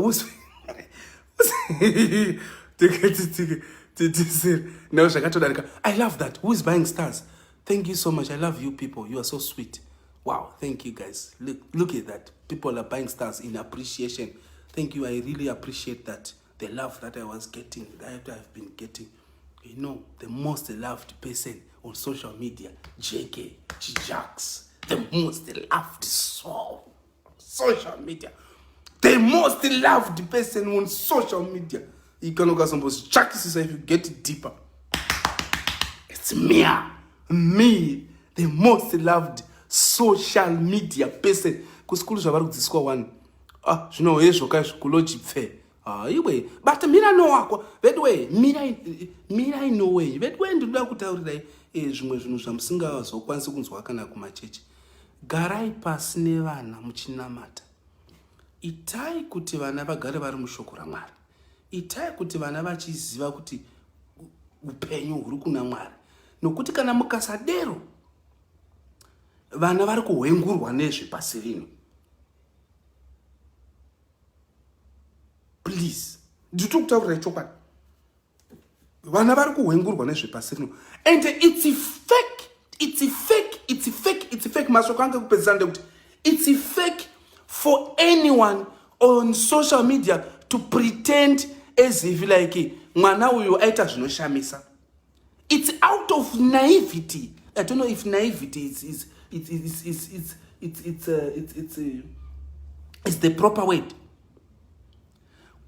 no zvakatodarika i love that who is buying stars thank you so much i love you people you are so sweet wow thank you guys look, look at that people are buying stars in appreciation thank you i really appreciate that the love that I was getting, that I've been getting. You know, the most loved person on social media, JK Jacks, the most loved soul, social media, the most loved person on social media. You can ukazombotsvakisisa if you get deeper. It's me, me, the most loved social media person. Kusikulu zvavari kudzidziswa one. Ah, zvino hezvo ka izvo kuloji pfe. Ah, iwe, but mira no wako. Veduwe, mira mira no way. Veduwe ndinoda kutaurirai zvimwe zvinhu zvamusingazokwanisi kunzwa kana kumachechi. Garai pasi nevana muchinamata. Itai kuti vana vagare vari mushoko raMwari. Itai kuti vana vachiziva kuti upenyu huri kuna Mwari. Nokuti kana mukasadero, vana vari kuhwengurwa nezvepasi rino. Please, ndiri kutaurirai chokwadi. Vana vari kuhwengurwa nezvepasi rino. And it's fake, it's fake, it's fake, it's fake. Mashoko anga kupedzisira ndekuti it's fake for anyone on social media to pretend as if like mwana uyu aita zvinoshamisa. It's out of naivety. I don't know if naivety is the proper word.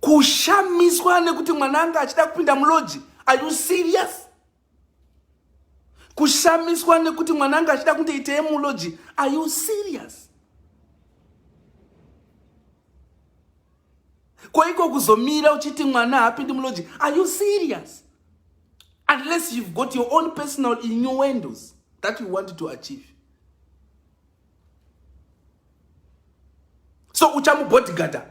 Kushamiswa nekuti mwana anga achida kupinda muloji. Are you serious? Kushamiswa nekuti mwana anga achida kundoitei muloji. Are you serious? Koiko kuzomira uchiti mwana haapindi muloji. Are you serious? Unless you've got your own personal innuendos that you want to achieve. So uchamu bodyguarder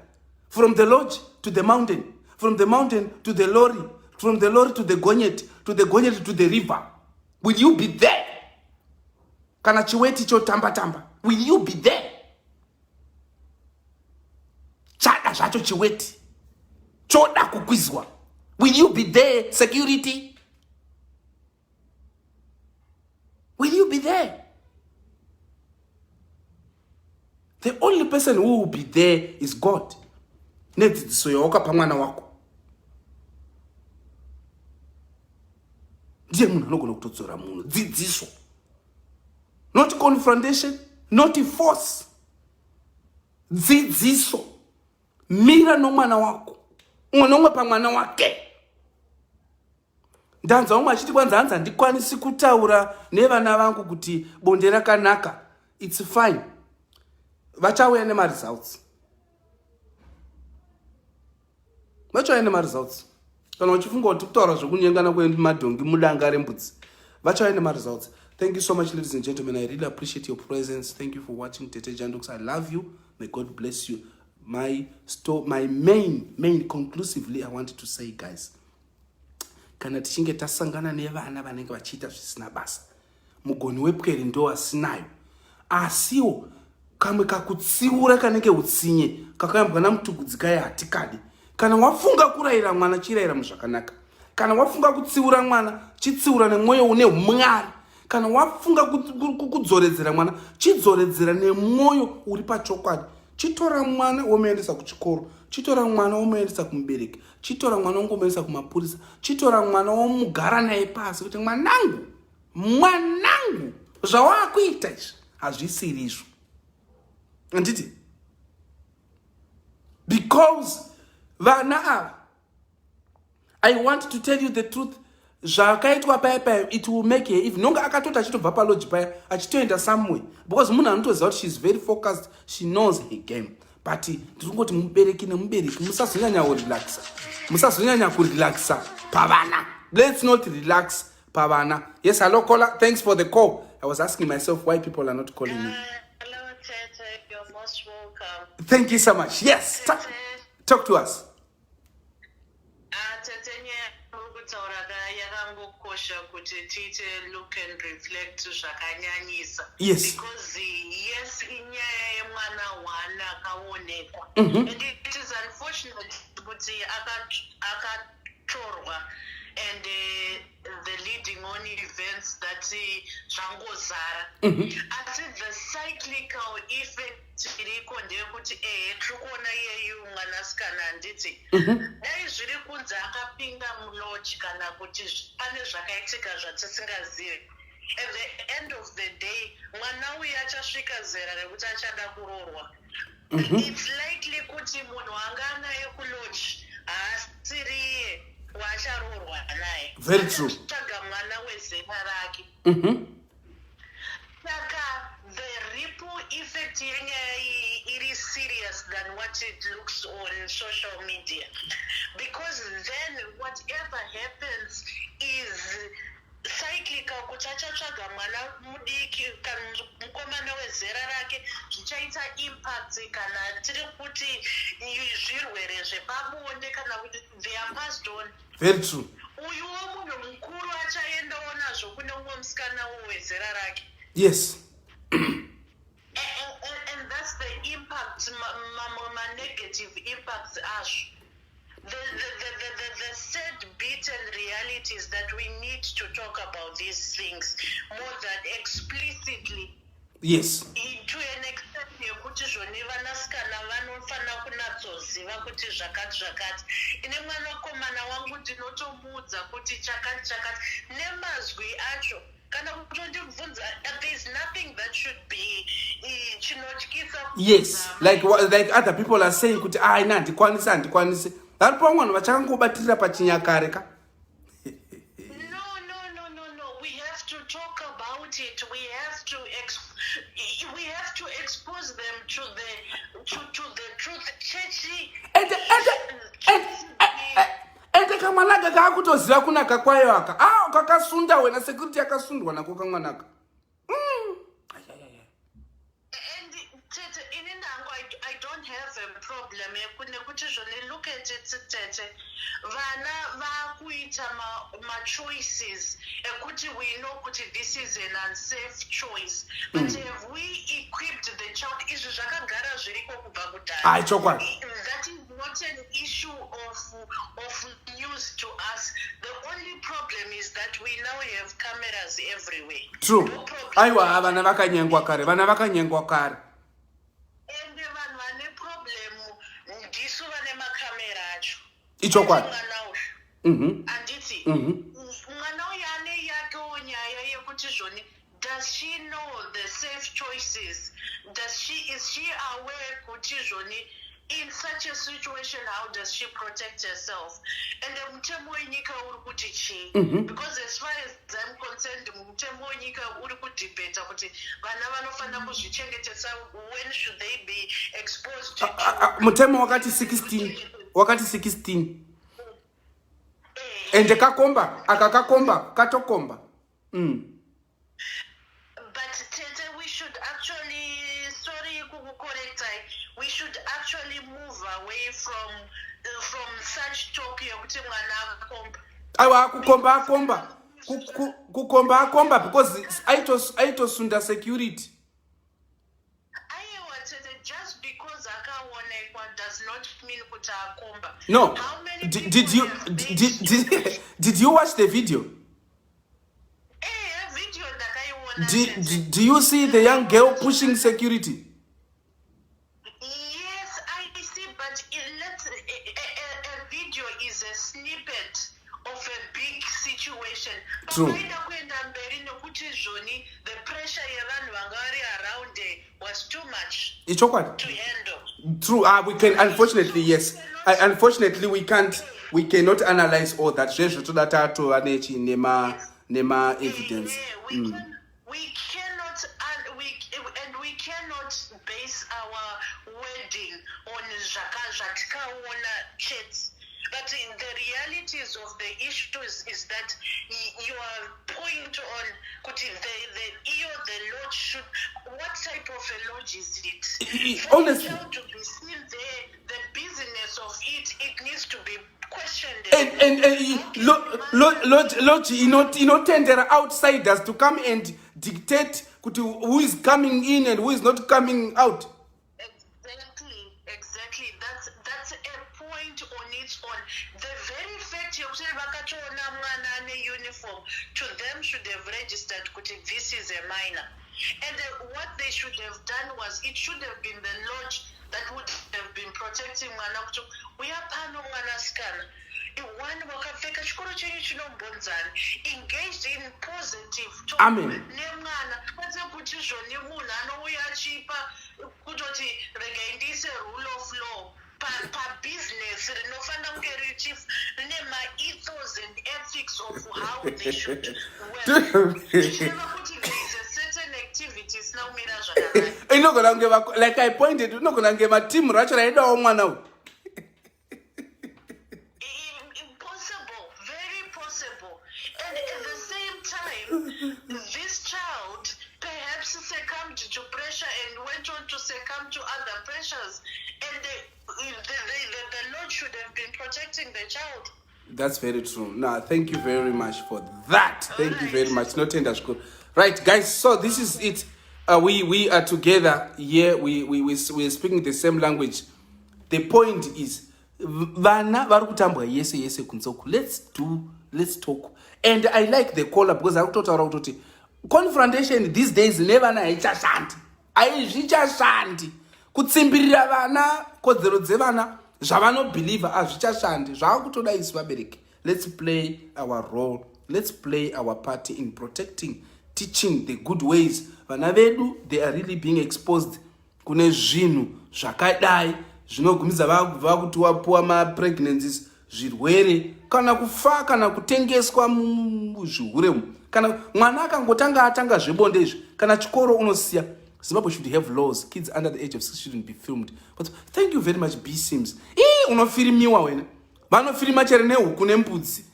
from the lodge to the mountain, from the mountain to the lorry, from the lorry to the gonyet, to the gonyet to the river. Will you be there? Kana chiweti chotamba tamba. Will you be there? Chada zvacho chiweti. Choda kukwizwa. Will you be there, security? Will you be there? The only person who will be there is God. Nedzidziso yawakapa mwana wako. Ndiye munhu anogona kutodzora munhu. Dzidziso. Not confrontation, not force. Dzidziso. Mira nomwana wako. Umwe nomwe pamwana wake. Ndanzwa umwe achiti kwanza hanzi handikwanisi kutaura nevana vangu kuti bonde rakanaka. It's fine. Vachauya nemaresults. Vachauya nemaresults. Kana uchifunga kuti kutaura zvekunyengana kwemadhongi mudanga rembudzi. Vachauya nemaresults. Thank you so much, ladies and gentlemen. I really appreciate your presence. Thank you for watching Tete Jandux. I love you. May God bless you. My main conclusively, I wanted to say, guys, kana tichinge tasangana nevana vanenge vachiita zvisina basa, mugoni wepwere ndo asinayo, asiwo kamwe kakutsiura kanenge utsinye kakayambwa naMutukudzikai hatikadi. Kana wafunga kurayira mwana, chirayira muzvakanaka. Kana wafunga kutsiura mwana, chitsiura nemwoyo une umwari. Kana wafunga kudzoredzera mwana, chidzoredzera nemwoyo uri pachokwadi. Chitora mwana womuendesa kuchikoro, chitora mwana womuendesa kumubereki, chitora mwana wongomuendesa kumapurisa, chitora mwana womugara naye pasi kuti mwanangu, mwanangu, zvawakuita izvi hazvisiri izvo. Handiti? Because vana ava, I want to tell you the truth, zvakaitwa paya paya, it will make her even nonga akatoti achitobva paloji paya achitoenda somewhere, because munhu anotoziva kuti she is very focused, she knows her game. But ndiri kungoti mubereki nemubereki musazonyanya kurelaxa, musazonyanya kurelaxa pavana. Let's not relax pavana. Yes, hello caller, thanks for the call. I was asking myself why people are not calling me. Hello, Tete. You're most welcome. Thank you so much. Yes, talk to us. Tete, nyaya muri kutaura ka yakangokosha kuti tiite look and reflect zvakanyanyisa. Yes. Because yes, inyaya yemwana one akaonekwa. And it is unfortunate kuti akatorwa. and the leading on events that zvangozara. Asi the cyclical effect iriko ndeyekuti, ehe, tiri kuona iyeyu mwanasikana, handiti? Dai zviri kunzi akapinda mulodge kana kuti pane zvakaitika zvatisingazivi, at the end of the day mwana uyu achasvika zera rekuti achada kuroorwa. It's likely kuti munhu anga anaye kulodge haasiriye waacharoorwa naye. Very true. Achatsvaga mwana wezera rake. Saka the ripple effect yenyaya iyi iri serious than what it looks on social media, because then whatever happens is cyclical, kuti achatsvaga mwana mudiki kana mukomana wezera rake, zvichaita impact kana tiri kuti zvirwere zvepabonde kana kuti they are passed on. Very true. Uyuwo munhu mukuru achaendawo nazvo kune umwe musikana wezera rake. And that's the impact, ma-negative impacts azvo. The sad beaten reality is that we need to talk about these things more than explicitly, to an extent yekuti zvoni vanasikana vanofanira kunatsoziva kuti zvakati zvakati. Ine mwanakomana wangu ndinotomuudza kuti chakati chakati nemazwi acho, kana kutondibvunza. There is nothing that should be chinotyisa. Yes, like other people are saying kuti, "Ah, ina handikwanisi, handikwanisi." Varipo vamwe vanhu vachakangobatirira pachinyakare ka. No. We have to talk about it. We have to expose them to the truth. Chechi. Ende kamwanaka kaakutoziva kunaka kwayo aka. Ah, kakasunda wena, security yakasundwa nako kamwanaka. Ai, ai, ai. And tete, ini nangu I don't have a problem nekuti zvone, look at it, tete, vana vakuita machoices ekuti we know kuti this is an unsafe choice, but have we equipped the child? Izvi zvakagara zviriko kubva kudhaya. Ai, chokwadi. That is not an issue of news to us. The only problem is that we now have cameras everywhere. True. No problem. Aiwa, vana vakanyengwa kare, vana vakanyengwa kare. Ende vanhu vane problem ndisu vane makamera acho. Ichokwadi. Mwana uyu, handiti? Mwana uyu ane yakewo nyaya yekuti zvoni, does she know the safe choices? Does she is she aware kuti zvoni, in such a situation, how does she protect herself? And mutemo wenyika uri kuti chii? Because as far as I'm concerned, mutemo wenyika uri kudhibheta kuti vana vanofanira kuzvichengetesa. When should they be exposed to? Ah, ah, mutemo wakati 16, wakati 16. Ende kakomba aka, kakomba, katokomba. But tete, we should actually, sorry kukucorrectai, we should actually move away from such talk yekuti mwana akomba. Aiwa, kukomba akomba. Kukomba akomba, because aitosunda security. Aiwa tete, just because akaonekwa does not mean kuti akomba. No. How many did, people did you have made did you watch the video? Eh, video ndakaiona, tete. Do you see the young girl pushing security? Yes, I see, but a video is a snippet of a big situation. True. Pavaida kuenda mberi nekuti zvoni the pressure yevanhu vanga vari around her was too much Ichokwadi. To handle. True. We can, unfortunately, yes. Unfortunately, we can't, we cannot analyze all that. Zvezvo toda tatova nechi nema evidence. Yeah, we cannot and we cannot base our wording on zvaka zvatikaona chete. But in the realities of the issues is that your point on kuti the iyo the lodge should, what type of a lodge is it? For Honestly. the child to be seen there, the business of it, it needs to be questioned. And lodge inotendera outsiders to come and dictate kuti who is coming in and who is not coming out. Exactly. That's a point on its own. The very fact fact yekuti vakatoona mwana ane uniform to them should have registered kuti this is a minor. And what they should have done was it should have been the lodge that would have been protecting mwana kuti uya pano mwanasikana, one wakapfeka, chikoro chenyu chinombonzani, engaged in positive talk Amen. nemwana, kwete kuti zvoni munhu anouya achipa kutoti regai ndiise rule of law pabhizinesi rinofanira kunge rine maethos and ethics of how they should work, zvichireva kuti there is a certain activity isina kumira zvakanaka. Inogona kunge like I pointed, inogona kunge matimu racho raidawo mwana uyu. Impossible, very possible. And at the same time, this child perhaps succumbed to pressure and went on to succumb to other pressures, and the lodge should have been protecting the child. That's very true. Now, thank you very much for that. Thank you very much. Notenda zvikuru. Right, guys, so this is it. We are together here. We are speaking the same language. The point is, vana vari kutambwa yese yese kunze uku. Let's talk. And I like the caller because ari kutotaura kutoti confrontation these days nevana haichashandi, haizvichashandi. Kutsimbirira vana kodzero dzevana, zvavanobhilivha, hazvichashandi. Zvaakutoda isu vabereki. Let's play our role, let's play our part in protecting, teaching the good ways. Vana vedu, they are really being exposed kune zvinhu zvakadai zvinogumisa vakuti wapuwa mapregnancies, zvirwere, kana kufa, kana kutengeswa muzvihure. Kana mwana akangotanga atanga zvebonde izvi, kana chikoro unosiya. Zimbabwe should have laws: kids under the age of 6 shouldn't be filmed. But thank you very much, B Sims. Ii, unofirimiwa wena. Vanofirima chero nehuku nembudzi.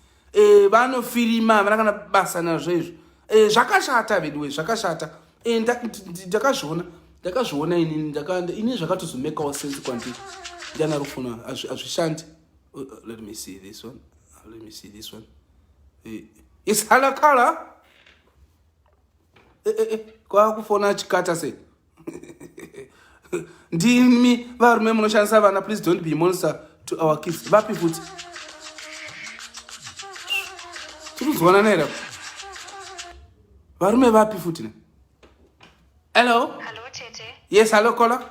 Vanofirima, havana kana basa nazvo izvo. Zvakashata veduwe, zvakashata. Ndakazviona inini, inini zvakatozomekawo sense kwandiri. Ndiana rufuna hazvishandi. Let me see this one. Let me see this one. It's halakala. Kwakufona chikata sei? Ndimi varume munoshandisa vana. Please don't be monster to our kids. Vapi futi? Tiri kuzwanana here? Varume vapi futi ne? Hello? Hello, tete. Yes, hello, caller.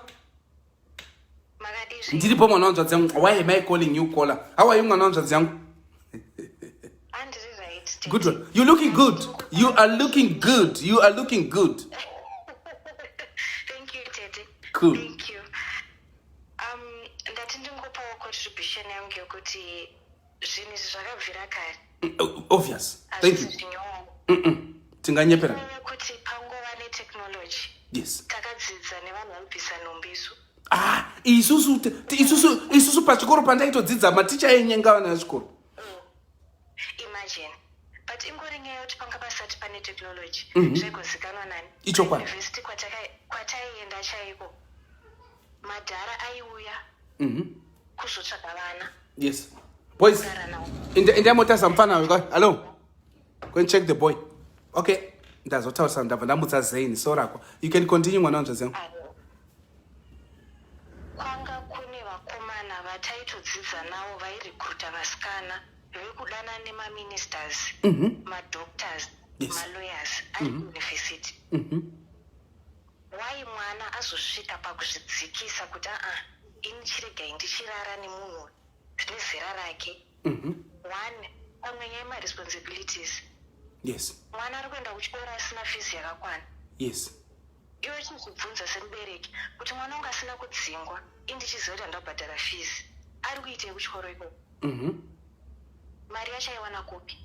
Makadii? Ndiripo, mwana wanzvadzi yangu. Why am I calling you caller? How are you, mwana wanzvadzi yangu? Andiri right, tete. Good one. You looking good. You are looking good. You are looking good. Thank you, tete. Cool. Thank you. Ndati ndingopawo contribution yangu yokuti zvinhu izvi zvakabvira kare. Obvious, thank you. Hazvisi zvinyowani. Tinganyepera. Yekuti pangova netechnology. Takadzidza nevanhu vanobvisa nhumbi isu. Ah, isusu isusu pachikoro pandaitodzidza, maticha ainyenga vana vechikoro. Imagine. But ingori nyaya yekuti panga pasati pane technology, zvaigozikanwa nani? Ichokwadi. University kwataienda chaiko, madhara aiuya kuzotsvaga vana. Yes, boys. Kurara navo. Indamotasa mufana uyu. Hello, go and check the boy. Okay, ndazotaurisa, ndabva ndamutsa Zain sorako. You can continue, mwana wanzvadzi yangu. Alo. Kwanga kune vakomana vataitodzidza navo vairekruta vasikana vekudana nemaministers, madoctors, malawyers ari kuuniversity. Wai mwana azosvika pakuzvidzikisa kuti aa, ini chiregai ndichirara nemunhu nezera rake? One, pamwe nyaya yemaresponsibilities. Mwana ari kuenda kuchikoro asina fees yakakwana. Iwe chizvibvunza semubereki kuti mwana wangu asina kudzingwa, indichiziva kuti handabhadhara fees, ari kuitei kuchikoro ikoko? Mari yacho aiwana kupi?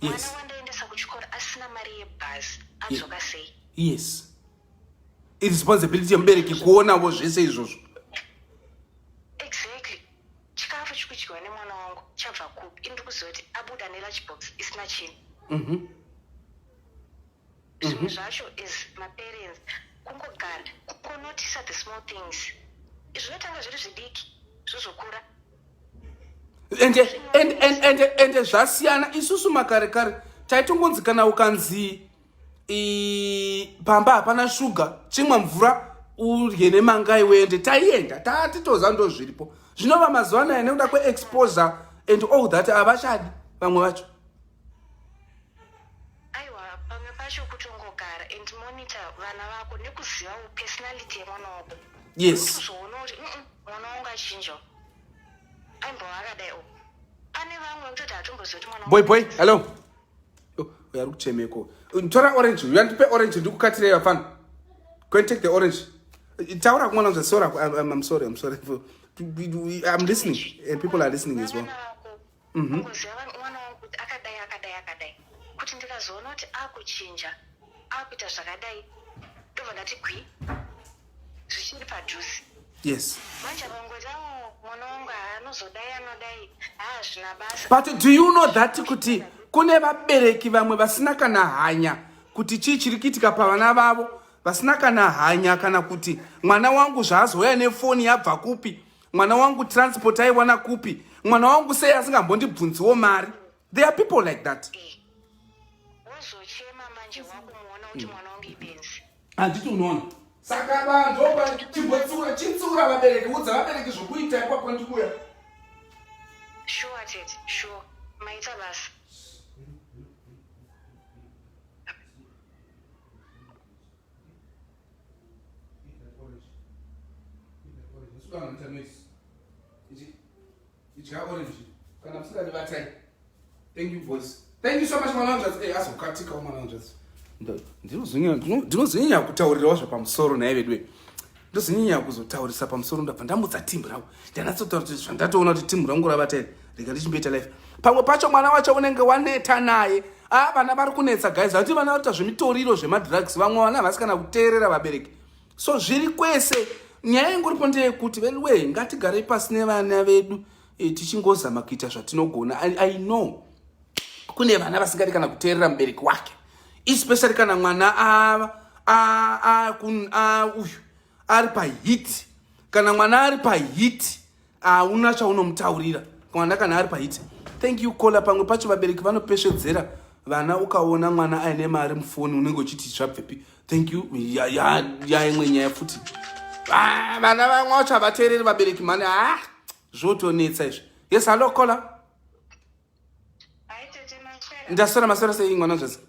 Mwana wandaendesa kuchikoro asina mari yebhazi adzoka sei? Yes, iresponsibility yemubereki kuonawo zvese izvozvo. Exactly. Chikafu chikudyiwa nemwana wangu chabva kupi? Ini ndikuziva kuti abuda nelunchbox isina chinhu. Zvimwe zvacho is maparents kungogara kungonotisa the small things. Zvinotanga zviri zvidiki, zvozokura. Ende zvasiyana. Isusu makare kare taitongonzi kana ukanzi pamba hapana shuga, chimwa mvura udye nemanga iwe. Ende taienda tatitoza, ndo zviripo. Zvinova mazuva anaya, nekuda kweexposure and all that, havachadi. Vamwe vacho. Aiwa, pamwe pacho kutongogara and monitor vana vako nekuzivawo personality yemwana wako. Unozoona kuti mwana wangu achinja, aimbova akadai o. Pane vamwe vekutoti hatombozivi kuti mwana Boy, boy, hello. Oh, uyo ari kuchemeko. Tora orange, uyandipe orange ndikukatirei vafana. Go and take the orange. Taura kumwana wangu, sorry, I'm sorry, I'm sorry. I'm listening and people are listening as well. Vana vako, kungoziva mwana wangu kuti akadai, akadai, akadai, kuti ndikazoona kuti akuchinja, akuita zvakadai, ndobva ndati gwi zvichiri padhuze. Manje vangoti, "Oh, mwana wangu anozodai, anodai," haazvina basa. But do you know that kuti kune vabereki vamwe vasina kana hanya kuti chii chiri kuitika pavana vavo, vasina kana hanya kana kuti mwana wangu zvaazouya nefoni yabva kupi, mwana wangu transport aiwana kupi, mwana wangu sei asingambondibvunziwo mari? There are people like that. Wozochema manje wakumuona kuti mwana wangu ibenzi. Handiti unoona? Saka vanhu chimbotsiura, chitsiura vabereki, udza vabereki zvokuita ipapo, ndikuya. Sure tete, sure, maita basa. Idya orange kana musingadi vatai. Thank you, boys, thank you so much. Mwana wanzvadzi, hey, azokatikawo mwana wanzvadzi. Ndinozonyanya kutaurirawo zvapamusoro naye vedu. Ndozonyanya kuzotaurisa pamusoro, ndabva ndamudza timu rangu, ndanatsotaura kuti zvandatoona kuti timu rangu ravata iri, rega ndichimboita life. Pamwe pacho mwana wacho unenge waneta naye. A, vana vari kunetsa, guys. Hati vana vari kuita zvemitoriro, zvemadrugs, vamwe vana havasi kana kuteerera vabereki. So zviri kwese. Nyaya ingoripo ndeyekuti veduwe, ngatigarei pasi nevana vedu, tichingozama kuita zvatinogona. I know kune vana vasingadi kana kuteerera mubereki wake, especially kana mwana uyu ari paheat. Kana mwana ari paheat, hauna chaunomutaurira mwana kana ari paheat. Thank you, caller. Pamwe pacho vabereki vanopesvedzera vana. Ukaona mwana aine mari mufoni, unenge uchiti zvabvepi? Thank you. Yaimwe nyaya futi. Ah, vana vamwe vacho havateereri vabereki mani. Ah, zvotonetsa izvi. Yes, hello, caller. Hai tete, maswera? Ndaswera, maswera sei, mwana zvese?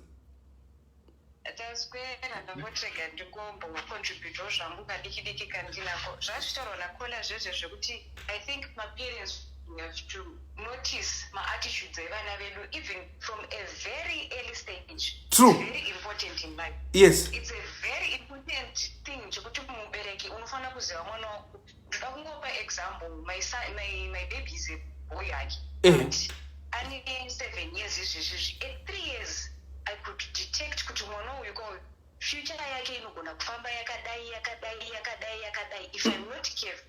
Taswera. Ndangoti ndingombocontributawo zvangu kadiki diki kandinako. Zvazvitaurwa nacaller zvezve zvekuti I think maparents have to notice maattitudes evana vedu even from a very early stage. True. It's very important in life. It's a very important thing chekuti mubereki unofanira kuziva mwana wako. Ndoda kungopa example. My, son, my baby is a boy hake, but ane 7 years izvezvizvi. At 3 years I could detect kuti mwana uyu ko future yake inogona kufamba yakadai, yakadai, yakadai, yakadai if I'm not careful.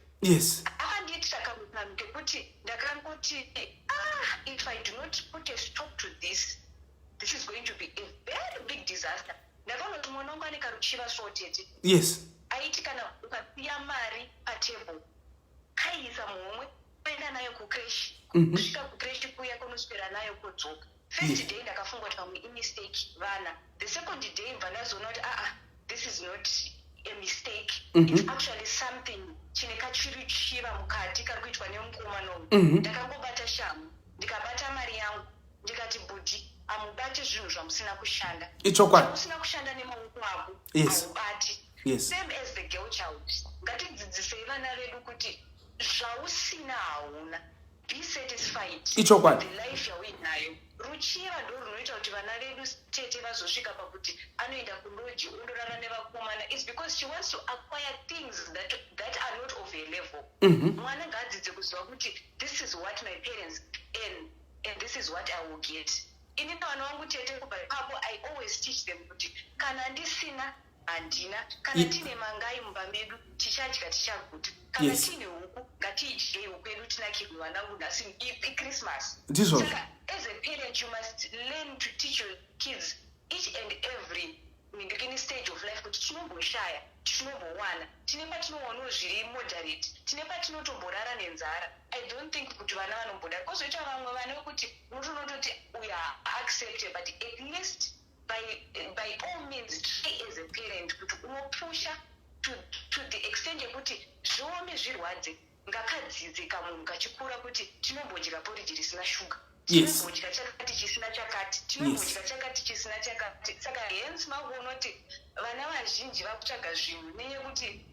Akandiitira kamwe kanhu kekuti ndakangoti, "Ah, if I do not put a stop to this, this is going to be a very big disaster." Ndakaona kuti mwana wangu ane karuchiva so tete. Aiti kana ukasiya mari patable, kaiisa muhomwe, oenda nayo kucreche. Kusvika kucreche kuya, kunoswera nayo, kudzoka. First day ndakafunga kuti pamwe imistake vana. The second day mbva ndazoona kuti aa, this is not a mistake. It's actually something chine kachiruchiva mukati kari kuitwa nemukomana uyu. Ndakangobata shamu, ndikabata mari yangu, ndikati, "Bhudhi, hamubati zvinhu zvamusina kushanda." Ichokwadi. Zvamusina kushanda nemaoko ako, haubati. Same as the girl child, ngatidzidzisei vana vedu kuti zvausina hauna, be satisfied Ichokwadi. with the life yauinayo. Ruchiva ndo runoita kuti vana vedu tete vazosvika pakuti anoenda kulodge, ondorara nevakomana. It's because she wants to acquire things that are not of her level. Mwana ngaadzidze kuziva kuti this is what my parents earn and this is what I will get. Ini vana vangu tete, kubva ipapo I always teach them kuti kana ndisina, handina. Kana tine mangai mumba medu, tichadya, tichaguta. Kana tiine huku, ngatiidyei huku yedu, tinakirwe vanangu, nhasi iChristmas. Ndizvozvo. Saka as a parent you must learn to teach your kids each and every ndikini stage of life kuti tinomboshaya, tinombowana, tine patinowanawo zviri moderate, tine patinotomborara nenzara. I don't think kuti vana vanomboda. Kwozoita vamwe vana vekuti unotonototi uyu haaccepte, but at least by all means try as a parent kuti unopusha to the extent yekuti zviome, zvirwadze, ngakadzidze kamunhu kachikura kuti tinombodya poriji risina shuga. Tinombodya chakati chisina chakati, tinombodya chakati chisina chakati. Saka hence makuona kuti vana vazhinji vakutsvaga zvinhu nenyekuti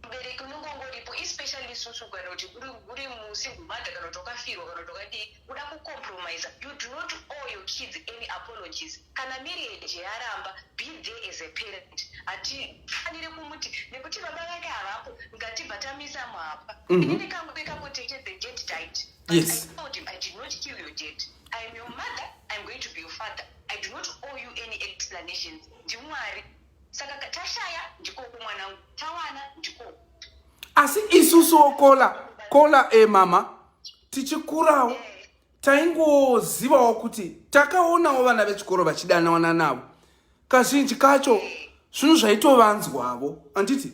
mubereki unenge ungoripo, especially isusu, kana kuti uri musingle mother, kana kuti wakafirwa, kana kuti wakadii, uda kucompromise. You do not owe your kids any apologies. Kana marriage yaramba, be there as a parent. Hatifaniri kumuti nekuti baba vake havapo, ngatibva tamisa muhapa. Inini kangu ikako, tete, the dad died. But I told him, "I did not kill your dad. I am your mother. I am going to be your father. I do not owe you any explanations." Ndimwari. Saka tashaya ndikoko, mwanangu, tawana ndikoko. Asi isusuwo, kola kola, mama, tichikurawo taingozivawo kuti takaonawo vana vechikoro vachidanana navo. Kazhinji kacho zvinhu zvaitovanzwavo, handiti?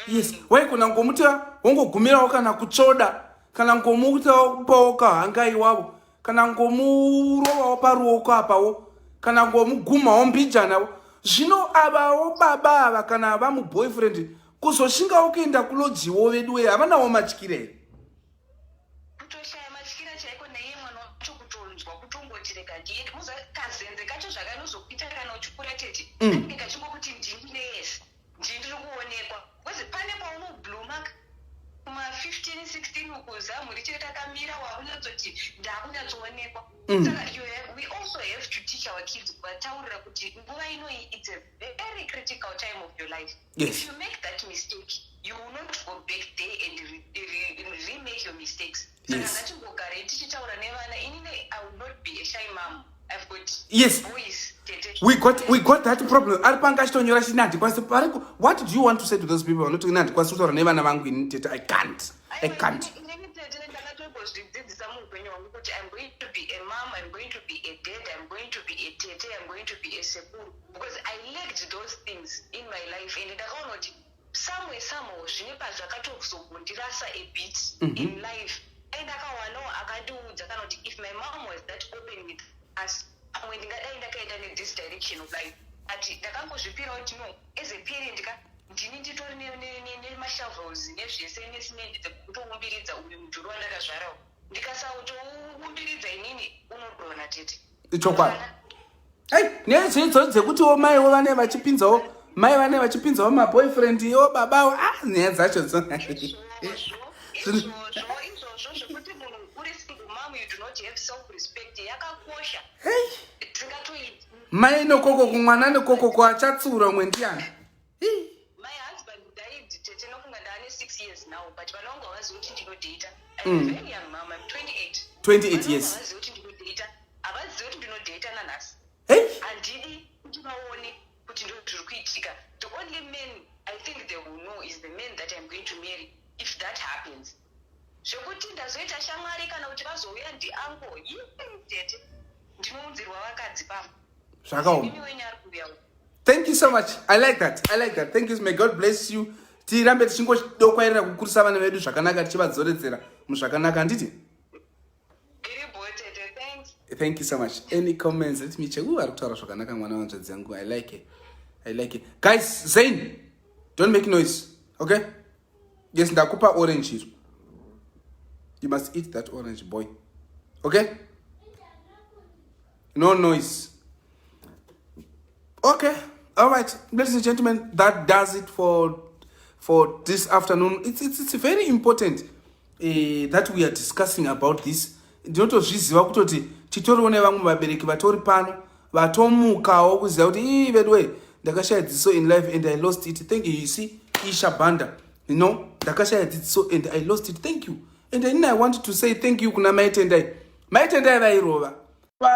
Yes, waigona ngomuti wongogumirawo kana kutsvoda, kana ngomutapawo kahanga iwavo, kana ngomurovawo paruoko apawo, kana ngomugumawo mbijanawo. Zvino avawo baba ava, kana vamuboyfriend, kuzoshingawo kuenda kulodgewo, vedu weye, havanawo matyira here? Kutoshaya matyira chaiko. Naiye mwana wacho kutonzwa kutongoti rega ndiende. Muza kazenze kacho zvakanozokuita kana uchikura, tete, kanenge kachingokuti ndini neyese, ndini ndiri kuonekwa, because pane paunoblooma kuma15 16 uku, zamu richiri rakamira, wakunyatsoti ndakunyatsoonekwa. Saka we also have to teach our kids, kuvataurira kuti nguva inoyi, it's a very critical time of your life. If you make that mistake, you will not go back there and remake your mistakes. Saka ngatingogarei tichitaura nevana. Inini I will not be a shy mom. I've got boys, tete. We got that problem. Ari panga achitonyora chini, handikwanisi pariko. What do you want to say to those people vanoti, "Ini handikwanisi kutaura nevana vangu, ini tete, I can't, I can't"? Inini, tete, ndakatombozvidzidzisa muupenyu hwangu kuti I'm going to be a mom, I'm going to be a dad, I'm going to be a tete, I'm going to be a sekuru, because I lacked those things in my life, and ndakaona kuti somewhere, somehow, zvine pazvakatozobundirasa a bit in life. And akawanawo akandiudza, kana kuti if my mom was that open with us, pamwe ndingadai ndakaenda nethis direction of life. But ndakangozvipira kuti no, as a parent ka, ndini nditori nemashovels nezvese nesimendi dzekutoumbiridza uyu mudhuri wandakazvarawo. Ndikasautoumbiridza inini, unodonha, tete. Ichokwadi. Ei, nezvidzo dzekutiwo maiwo vane vachipinzawo, mai vane vachipinzawo maboyfriend iwo babawo, ah, nyaya dzacho dzo. Izvozvo, izvozvo, izvozvo zvekuti munhu uri single mom, you do not have self respect, yakakosha. Tingatoi Mai nokoko kumwana nekokoko achatsiura umwe ndiani? My husband died, tete, nofunga ndaane 6 years now, but vana vangu havazivi kuti ndinodata. I'm a very young mom, I'm 28. 28. Vana vangu havazivi kuti ndinodata, havazivi kuti ndinodata nanhasi. Handidi kuti vaone kuti ndo zviri kuitika. The only man I think they will know is the man that I'm going to marry, if that happens. Zvekuti ndazoita shamwari kana kuti vazouya ndiango yii, tete, ndinounzirwa vakadzi pamba. Zvakaoma. Imi wenyu ari kuuya. Thank you so much. I like that, I like that. Thank you, may God bless you. Tirambe tichingodokwairira kukurisa vana vedu zvakanaka, tichivadzoredzera muzvakanaka, handiti? Iri bo, tete, thanks. Thank you so much. Any comments? Let me check. Ari kutaura zvakanaka mwana wanzvadzi yangu. I like it, I like it. Guys, Zain, don't make noise, okay? Yes, ndakupa orange iro. You must eat that orange, boy, okay? No noise, okay? All right, ladies and gentlemen, that does it for this afternoon. It's very important that we are discussing about this. Ndinotozviziva kutoti titoriwo nevamwe vabereki vatori pano vatomukawo kuziva kuti, "Ii, veduwe, ndakashaya dzidziso in life and I lost it." Thank you. You see, Isha Banda, "Ndakashaya dzidziso and I lost it." Thank you. And then I want to say thank you kuna Maitendai. Maitendai vairova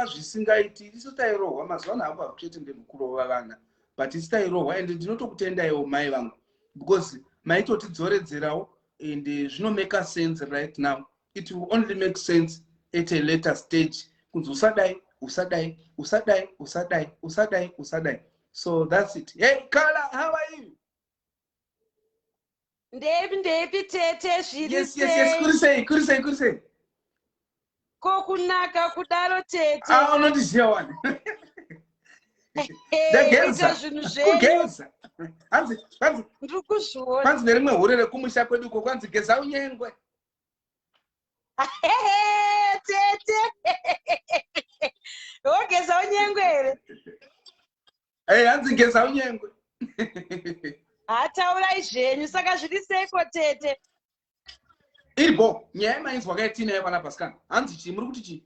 zvisingaiti. Isu tairohwa. Mazuva ano hapo hakuchete kurova vana, but isu tairohwa, and ndinotokutendaiwo mai vangu, because maitotidzoredzerawo, and zvinomake sense right now. It will only make sense at a later stage, kunzi usadai, usadai, usadai, usadai, usadai, usadai. So that's it. Hey Kala, how are you? Ndepi, ndepi, tete, zviri Yes, kuri sei, kuri sei, kuri sei? Ko kunaka kudaro, tete? Ah, unondiziva wani. Ndageza. Ita zvinhu zvenyu. Kugeza. Hanzi, hanzi Ndiri kuzviona. Kwanzi nerimwe hure rekumusha kwedu uko, kwanzi, "Geza unyengwe." Hehe. Tete, wogeza unyengwe here? Hey, hanzi geza unyengwe. Hataurai zvenyu. Saka zviri seiko, tete? Iripo nyaya yemainzwa kaitinayo panapa. Sikana, hanzi chii? Muri kuti chii?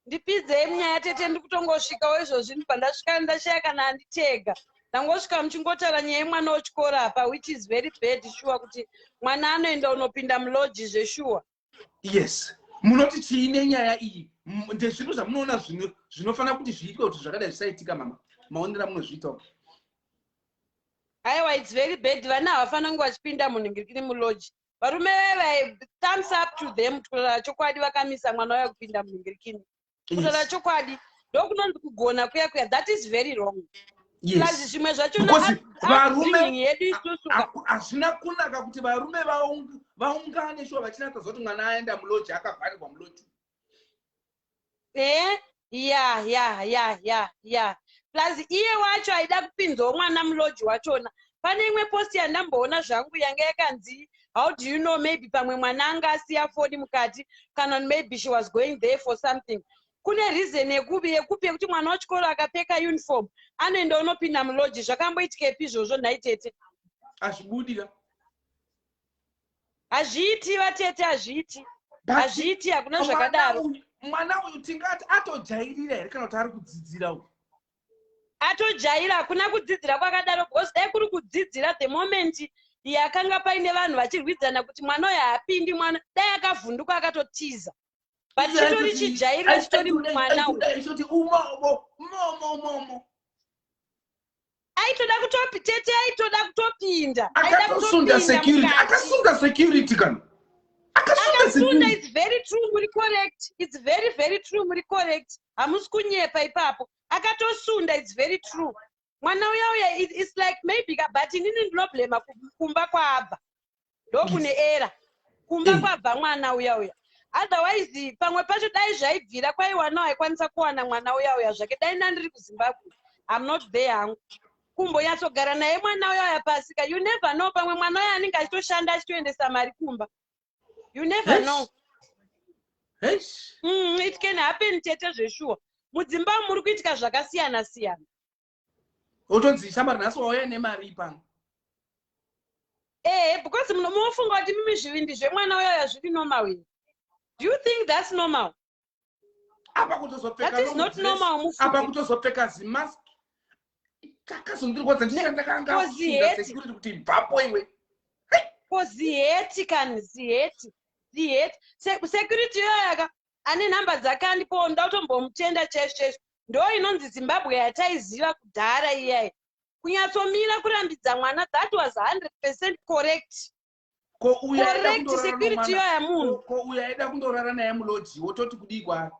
Ndipidzei munyaya, tete. Ndiri kutongosvikawo izvozvi. Ndibva ndasvika, ndashaya kana anditega. Ndangosvika muchingotaura nyaya yemwana wechikoro apa, which is very bad, sure, kuti mwana anoenda unopinda mulodge zveshuwa. Yes, munoti chii nenyaya iyi? Ndezvinhu zvamunoona zvinofanira kuti zviitwe kuti zvakadai zvisaitika, mama? Maonero amunozviitawo. Aiwa, it's very bad. Vana havafanira kunge vachipinda munhingirikini mulodge. Varume vevai, thumbs up to them. Kutaura chokwadi, vakamisa mwana waya kupinda munhingirikini. Kutaura chokwadi, ndokunonzi kugona kuya kuya. That is very wrong. Plus zvimwe zvacho, Because varume upbringing yedu isusu ka. Hazvina kunaka kuti varume vaungane shuwa vachinatsa kuti mwana aenda mulodge, akavharirwa mulodge. Ya, plus iye wacho aida kupinzawo mwana mulodge wachona. Pane imwe post yandamboona zvangu yanga yakanzi, "How do you know? Maybe pamwe mwana anga asiya foni mukati, kana maybe she was going there for something." Kune reason yekupi yekupi yekuti mwana wechikoro akapfeka uniform anoenda unopinda mulodge? Zvakamboitikepi izvozvo, nhai tete? Hazvibudi ka. Hazviiti, vatete, hazviiti, hazviiti, hakuna zvakadaro. Mwana uyu tingati atojairira here, kana kuti ari kudzidzira uyu? Atojaira. Hakuna kudzidzira kwakadaro, because dai kuri kudzidzira, the moment yakanga paine vanhu vachirwidzana kuti mwana uyu haapindi, mwana dai akavhunduka akatotiza. But chitori chijairiro, chitori mwana uyu. Achoti umomo momo momo. Aitoda kutopi, tete, aitoda kutopinda. Aida Akatosunda kutopinda security. mukati. Akasunda security kana akasunda Akasunda. security. It's very true, muri correct. It's very, very true, muri correct, hamusi kunyepa ipapo. Akatosunda, it's very true. Mwana uya uya, it's like maybe but inini ndinoblema kumba kwaabva, ndokune era kumba kwabva mwana uya uya. Otherwise pamwe pacho dai zvaibvira kwaiwanawo aikwanisa kuwana mwana uya uya zvake. Dai ndandiri kuZimbabwe, I'm not there hangu kumbonyatsogara naye mwana uya uya pasika. You never know, pamwe mwana uya anenge achitoshanda, achitoendesa mari kumba. You never know. It can happen, tete, zveshuwa. Mudzimba umu muri kuitika zvakasiyana siyana. Utonzi shamwari, nhasi wauya nemari pano. Ehe, because munofunga kuti mimi zvivindi zvemwana uya uya zviri normal here? Do you think that's normal? Apa kutozopfeka That is long not dress, normal, mufunge. apa kutozopfeka zimask, kakazondirwadza. Ndinenge ndakanga Kozi sunda heti. security kuti bvapo iwe. Ko ziheti kani, ziheti, ziheti. Security iyoyaka ane nhamba dzake, andipowo. Ndoda kutombomutenda chaizvo chaizvo. Ndo inonzi Zimbabwe yataiziva kudhara iyai, kunyatsomira kurambidza mwana. That was 100% correct. Ko uyo aida Correct. kundorara Security nomwana- iyoya munhu. Ko uyo aida kundorara naye mulodge, wototi kudii kwaari?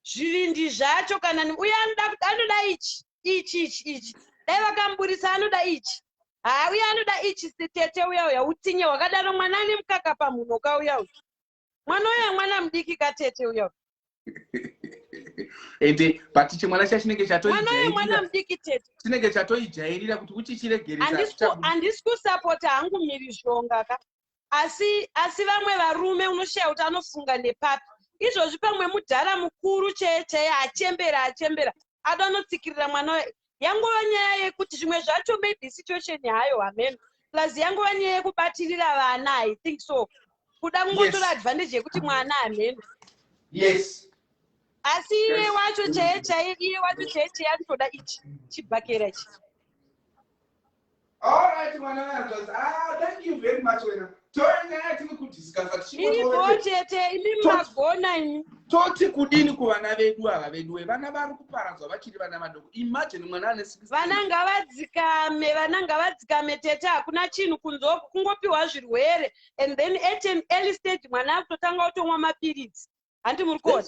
Zvivindi zvacho kana uye anoda ichi, ichi, ichi, ichi. Dai vakamburisa, anoda ichi. Ha, uye anoda ichi, tete, uya uya. Utsinye hwakadaro, mwana ane mukaka pamhuno ka uya uya. Mwana uya mwana mudiki katete uya uya. Ende but chimwana cha chinenge Mwana uya mwana chatoijairira. mudiki, tete. Chinenge chatoijairira kuti uchichiregeresa. Handisi kusapota hangu mhirizhonga ka, asi vamwe varume unoshaya kuti anofunga nepapi. Izvozvi pamwe mudhara mukuru chaiye chaiye, achembera, achembera, ada anotsikirira mwana uya. Yangova nyaya yekuti zvimwe zvacho maybe situation hayo, hameno. Plus yangova nyaya yekubatirira vana, I think so, kuda kungotora advantage yekuti mwana, hameno. Asi iye wacho chaiye chaiye, iye wacho chaiye chaiye anotoda ichi chibhakera ichi. Alright, mwana wehanzvadzi. Ah, thank you very much wena. Tore nyaya yatiri kudiscussa. Iripo, tete, imi magona imi. Toti kudini kuvana vedu ava veduwe? Vana vari kuparadzwa vachiri vana vadoko. Imagine mwana ane 16. Vana ngavadzikame, vana ngavadzikame, tete. Hakuna chinhu kunzoku, kungopiwa zvirwere, and then at an early stage mwana akutotanga kutomwa mapiritsi. Handi muri kuona?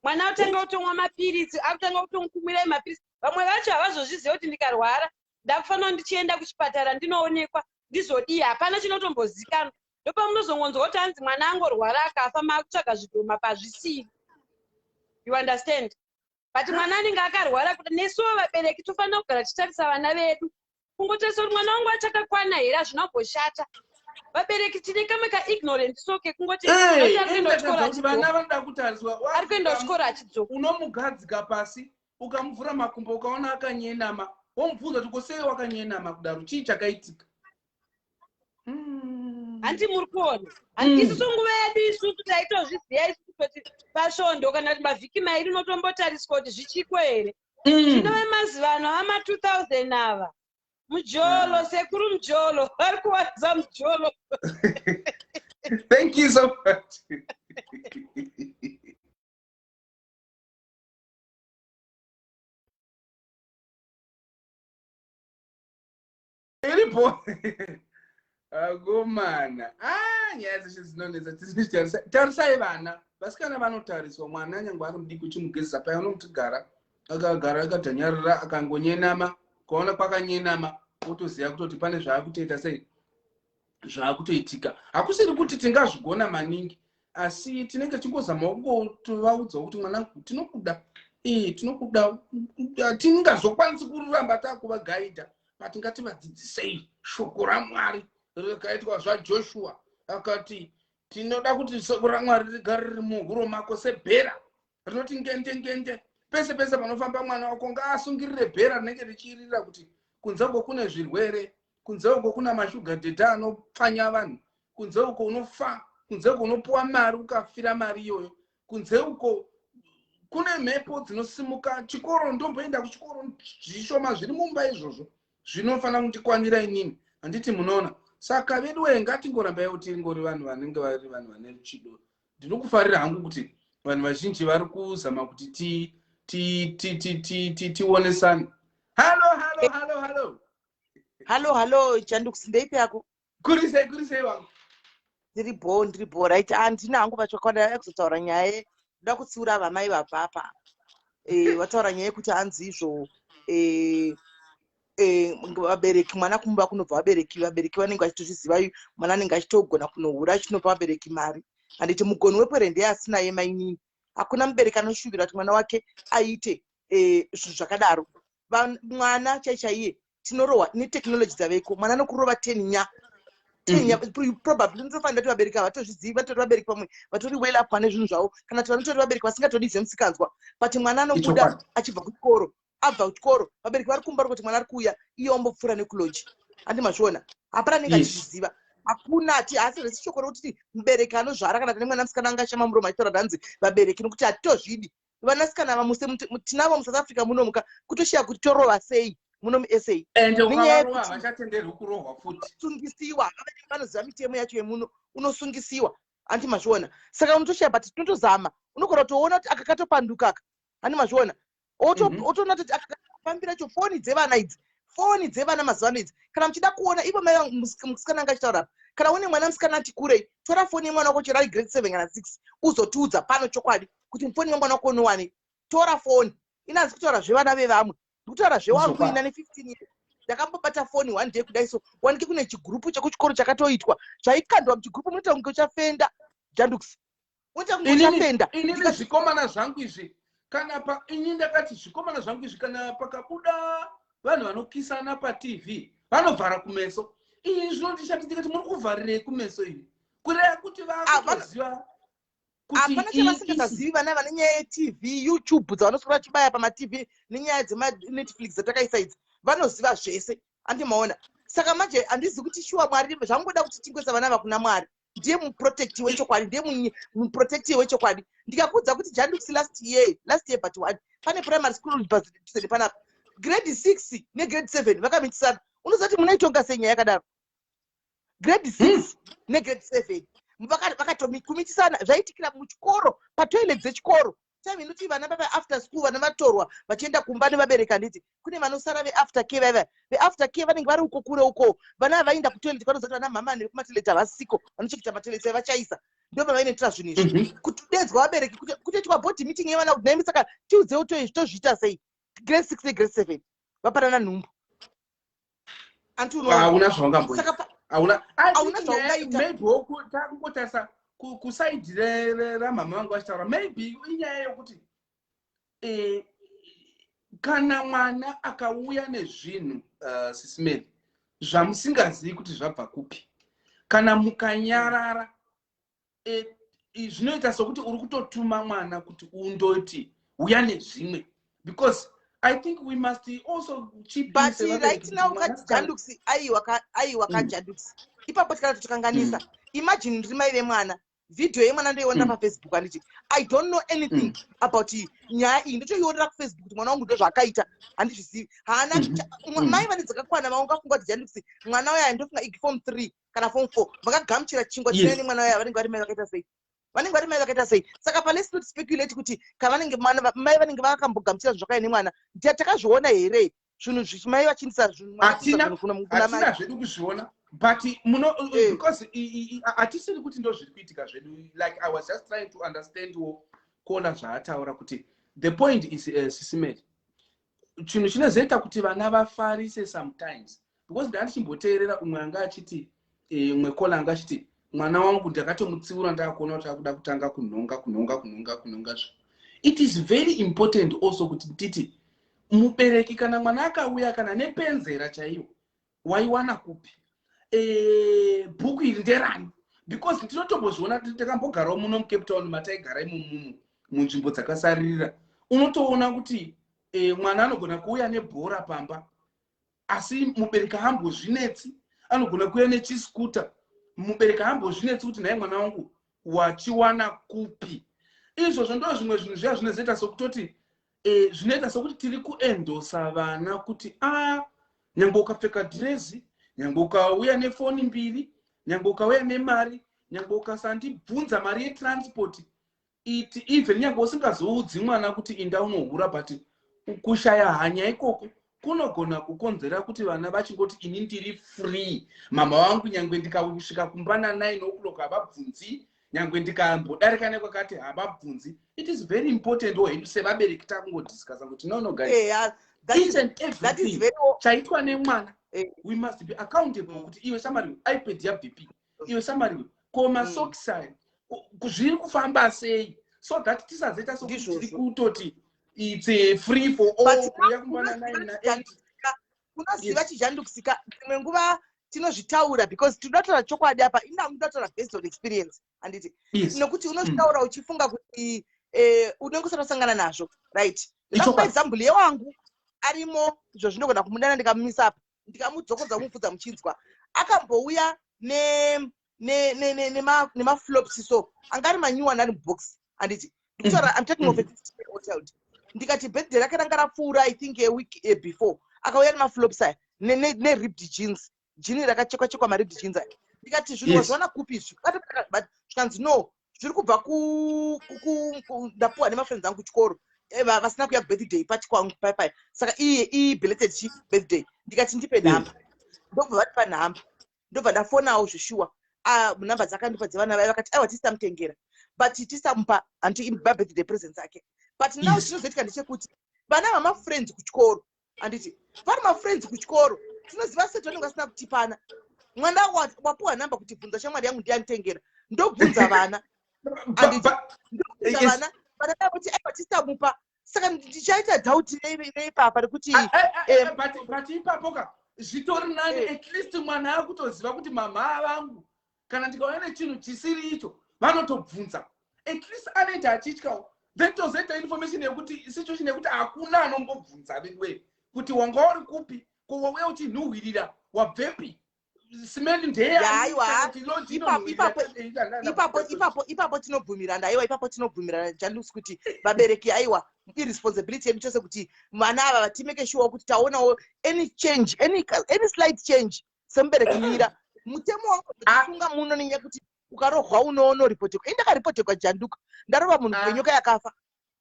Mwana akutanga kutomwa mapiritsi, akutanga kutokumwirai mapiritsi. Vamwe vacho havazozviziva kuti ndikarwara ndakufanira ndichienda kuchipatara ndinoonekwa, ndizodii. Hapana chinotombozikanwa. Ndopamunozongonzwa kuti hanzi mwana angorwara akafa, maakutsvaga zvidhoma pazvisiri. You understand? But mwana anenge akarwara kuda, nesuwo vabereki tofanira kugara tichitarisa vana vedu, kungotarisa kuti mwana wangu achakakwana here. Hazvina kumboshata. Vabereki tine kamwe kaignorant so kekungoti ari kuenda kuchikoro achidzoka. Vana vanoda kutariswa. Ari kuenda kuchikoro achidzoka. Unomugadzika pasi ukamuvhura makumbo ukaona akanyenama womubvunza kuti kosei wakanyenama kudaro chii chakaitika. Hanti muri kuona hanti isusu nguva yedu isusu taitozviziva isusu kuti pasvondo kana kuti mavhiki mairi unotombotariswa kuti zvichiko here. Zvino vemazuva ano vama 2000 ava mujolo sekuru mujolo vari kuwanza mujolo. Thank you so much. Iripo akomana. Ah, nyaya dzeshe dzinonetsa tizitarisa. Tarisai vana. Vasikana vanotariswa mwana nyangwe ari mudiki uchimugezesa paya unomuti gara. Akagara akadhanyarira akangonyenama. Ukaona kwakanyenama wotoziva kutoti pane zvaakutoita sei zvaakutoitika. Hakusiri kuti tingazvigona maningi asi tinenge tingozama kungotovaudzawo kuti mwanangu tinokuda. Tinokuda. Tingazokwanisi kuramba takuvagaidha but ngativadzidzisei shoko raMwari rakaitwa zvaJoshua akati tinoda kuti shoko raMwari rigare riri muhuro mako sebhera rinoti ngende ngende pese pese panofamba mwana wako ngaasungirire bhera rinenge richirira kuti kunze uko kune zvirwere, kunze uko kuna mashuga dhedha anopfanya vanhu, kunze uko unofa, kunze uko unopuwa mari ukafira mari iyoyo, kunze uko kune mhepo dzinosimuka. Chikoro ndomboenda kuchikoro zvishoma zviri mumba izvozvo zvinofanira kundikwanira inini, handiti munoona. Saka veduwe ngatingorambaiwo tiringori vanhu vanenge vari vanhu vane chido. Ndinokufarira hangu kuti vanhu vazhinji vari kuzama kuti tionesane. Hallo, hallo, hallo, hallo. Hallo, hallo, Chandukusi, ndeipi yako? Kurisei, kurisei wangu. Ndiri bho, ndiri bho, right. Handina hangu pachokwadi kuzotaura nyaya ndoda kutsiura vamai vabva apa. Vataura nyaya yekuti hanzi izvo vabereki mwana kumba kunobva vabereki, vabereki vanenge vachitozviziva mwana anenge achitogona kunohura achinopa vabereki mari. Handiti mugoni wepwere ndiye asina yemainini. Hakuna mubereki anoshuvira kuti mwana wake aite zvinhu zvakadaro. Mwana chai chaiye tinorohwa netechnology dzaveko. Mwana anokurova 10 nya. 10 nya, probably unotofanira kuti vabereki havatozvizivi, vatori vabereki vamwe vatori well up pane zvinhu zvavo, kana kuti vanotori vabereki vasingatodi zvemusikanzwa. But mwana anobuda achibva kuchikoro, abva kuchikoro, vabereki vari kumba kuti mwana ari kuuya, iye ombopfuura nekuloji. Handi mazviona? Hapana anenge achizviziva. Hakuna ati asi resi shoko rokuti mubereki anozvara kana tine mwana musikana angashama muromo achitaura danzi vabereki nokuti hatitozvidi. Vanasikana vamuse tinavo muSouth Africa munomuka kutoshiya kuti torova sei muno muSA. Ende ukavarova havachatenderwi kurohwa futi. Sungisiwa, vanoziva mitemo yacho yemuno, unosungisiwa. Handi mazviona? Saka unotoshiya but tinotozama. Unogona kutoona kuti aka katopanduka aka. Handi mazviona? Otoona kuti akafambira cho foni dzevana idzi. Foni dzevana mazuva ano idzi. Kana muchida kuona ivo mai vangu musikana anga achitaura apa. Kana une mwana musikana ati kurei, tora foni yemwana wako chero ari grade 7 kana 6 uzotiudza pano chokwadi kuti mufoni yemwana wako unowanei. Tora foni. Ini handisi kutaura zvevana vevamwe. Ndikutaura zvewangu ina ne 15 years. Ndakambobata foni one day kudai so wanike kune chigurupu chekuchikoro chakatoitwa. Zvaikandwa muchigurupu munoita kunge uchafenda. Jandux. Unoita kunge uchafenda. Inini zvikomana zvangu izvi kana pa ini ndakati zvikomana zvangu izvi kana pakabuda vanhu vanokisana pa TV vanovhara kumeso. Ini zvinondishati ndikati muri kuvharirei kumeso ini? Kureva kuti vakutoziva Hapana chavasingazivi vana vane nyaya yeTV, YouTube dzavanoswera vachibaya pamaTV nenyaya dzemaNetflix dzatakaisa idzi. Vanoziva zvese. Handi maona. Saka manje handizi kuti shuwa Mwari zvangoda kuti tingoisa vana ava kuna Mwari. Ndiye muprotecti wechokwadi, ndiye muprotecti wechokwadi. Ndikakuudza kuti Jandux last year, last year but one, pane primary school padhuze panapa. Grade 6 negrade 7 vakamitisana. Unoziva kuti munoitonga sei nyaya yakadaro? Grade 6 negrade 7 vakatokumitisana zvaitikira muchikoro patoilet dzechikoro. Time inoti vana vava after school vana vatorwa vachienda kumba nevabereki handiti kune vanosara veafter care vaiva veafter care vanenge vari uko kure uko vana vaenda kutoilet vanoziva kuti vana mhama nevekumatoilet havasiko vanochengeta matoilet vachaisa ndo pavainoitira zvinhu izvi. Kudedzwa vabereki kutoitwa board meeting yevana kuti naimi saka tiudzewo tozviita sei grade 6 negrade 7 vapanana nhumbu. Anti unoona? Hauna zvaungamboita. Saka Hauna. Hauna zvaungaita. Maybe takungotarisa kusaidi ramama vangu vachitaura. Maybe inyaya yokuti kana mwana akauya nezvinhu Sisimeli zvamusingazivi kuti zvabva kupi. Kana mukanyarara, zvinoita sokuti uri kutotuma mwana kuti undoti uya nezvimwe, because I think we must also chip in But sevabereki right kuti now mwanasikana- kaJandux, aiwa ka, aiwa, kaJandux, ipapo tikana totokanganisa. Imagine ndiri mai vemwana, vhidhiyo yemwana ndoiona paFacebook, handiti? I don't know anything about nyaya iyi. Ndotoionera kuFacebook kuti mwana wangu ndo zvaakaita, handizvizivi, haana mai vane dzakakwana vaungafunga kuti, Jandux, mwana uya, ndofunga form 3 kana form 4, vakagamuchira chingwa chinene nemwana uya. Vanenge vari mai vakaita sei? Vanenge vari mai vakaita sei? Saka pa let's not speculate kuti kavanenge mai vanenge vakambogamuchira zvinhu zvakauya nemwana. Takazviona here zvinhu mai vachinisa zvinhu, mwana achinisa Hatina zvinhu kuna mai? Hatina zvedu kuzviona, but muno because hatisiri kuti ndo zviri kuitika zvedu. Like, I was just trying to understand wo kuona zvaataura kuti the point is, Sis Melly, chinhu chinozoita kuti vana vafarise sometimes, because ndandichimboteerera umwe anga achiti, umwe caller anga achiti, "Mwana wangu ndakatomutsiura ndaakuona kuti akuda kutanga kunhonga, kunhonga, kunhonga, kunhonga." Zvo it is very important also kuti titi mubereki, kana mwana akauya kana nepenzera chaiyo, waiwana kupi? Bhuku iri nderani? Because tinotombozviona, takambogarawo muno muCape Town, mataigara imomumu munzvimbo dzakasaririra, unotoona kuti mwana anogona kuuya nebhora pamba, asi mubereki haambozvinetsi. Anogona kuuya nechiskuta, mubereki haambozvinetsi kuti, "Nhai, mwana wangu, wachiwana kupi?" Izvozvo ndo zvimwe zvinhu zviya zvinozoita sokutoti zvinoita sokuti tiri kuendorsa vana kuti a nyange ukapfeka dhirezi, nyange ukauya nefoni mbiri, nyange ukauya nemari, nyange ukasandibvunza mari yetransport, it even nyange usingazoudzi mwana kuti inda unohura, but kushaya hanya ikoko kunogona kukonzera kuti vana vachingoti, "Ini ndiri free, mama vangu nyange ndikasvika kumba na9 o'clock havabvunzi, nyange ndikambodarika nekwakati havabvunzi." It is very important wo hedu sevabereki takungodiscussa kuti no, guys, each and everything chaitwa nemwana, we must be accountable kuti, "Iwe shamwari, iPad yabvp? Iwe shamwari, ko masokisi aya zviri kufamba sei?" So that tisazoita sokuti tiri kutoti it's a free for all, kuuya kumba na9 na8. Unoziva, chijandukisika, dzimwe nguva tinozvitaura because tinoda kutaura chokwadi apa. Ina munoda kutaura based on experience, handiti? Nokuti unozvitaura uchifunga kuti unenge usati wasangana nazvo, right? Ndakupa example yewangu arimo izvo, zvinogona kumudana, ndikamumisa apa, ndikamudzokodza, kumubvudza muchinzwa. Akambouya nemaflops, so anga ari manyuwani, ari mubox, handiti? Ndikutaura, I'm talking of a 15 year old child. Ndikati birthday rake ranga rapfuura, I think a week before, akauya nemaflops aya neripped jeans, jini rakachekwa chekwa, maripped jeans aya. Ndikati, "Zvinhu wazviwana kupi izvi?" But zvikanzi, "No, zviri kubva ndapuwa nemafriends angu kuchikoro, vasina kuya birthday party kwangu paipai, saka iye ibelated chi birthday." Ndikati, "Ndipe nhamba." Ndobva vatipa nhamba, ndobva ndafonawo zveshuwa. Nhamba dzakandipa dzevana vaya, vakati, "Aiwa, tisamutengera, but tisamupa hanti birthday presents ake." But now chinozoitika ndechekuti vana vamafriends kuchikoro, handiti? Vari mafriends kuchikoro, tinoziva seti vanenge vasina kutipana. Mwana wapuwa nhamba kuti, "Bvunza shamwari yangu, ndiyanitengera." Ndobvunza vana, handiti? Ndobvunza vana, vana vavoti, "Aiwa, tisamupa." Saka ndichaita doubt neipapa rekuti But ipapo ka zvitori nani. At least mwana akutoziva kuti mama vangu, kana ndikauya nechinhu chisiri icho, vanotobvunza. At least anoita achityawo. Then tozoita information yekuti situation yekuti hakuna anombobvunza veduwe kuti wanga uri kupi, ko wauya uchinhuhwirira wabvepi, smell. Aiwa, ipapo tinobvumirana. Aiwa, ipapo tinobvumirana, Jandusi, kuti vabereki, aiwa, iresponsibility yedu chose kuti vana ava vatimake sure kuti taonawo any change, any slight change, semubereki mira. Mutemo wangu muno nenyaya yekuti ukarohwa unonoripotekwa. Ini ndakaripotekwa, Janduka, ndarova munhu kwenyoka yakafa.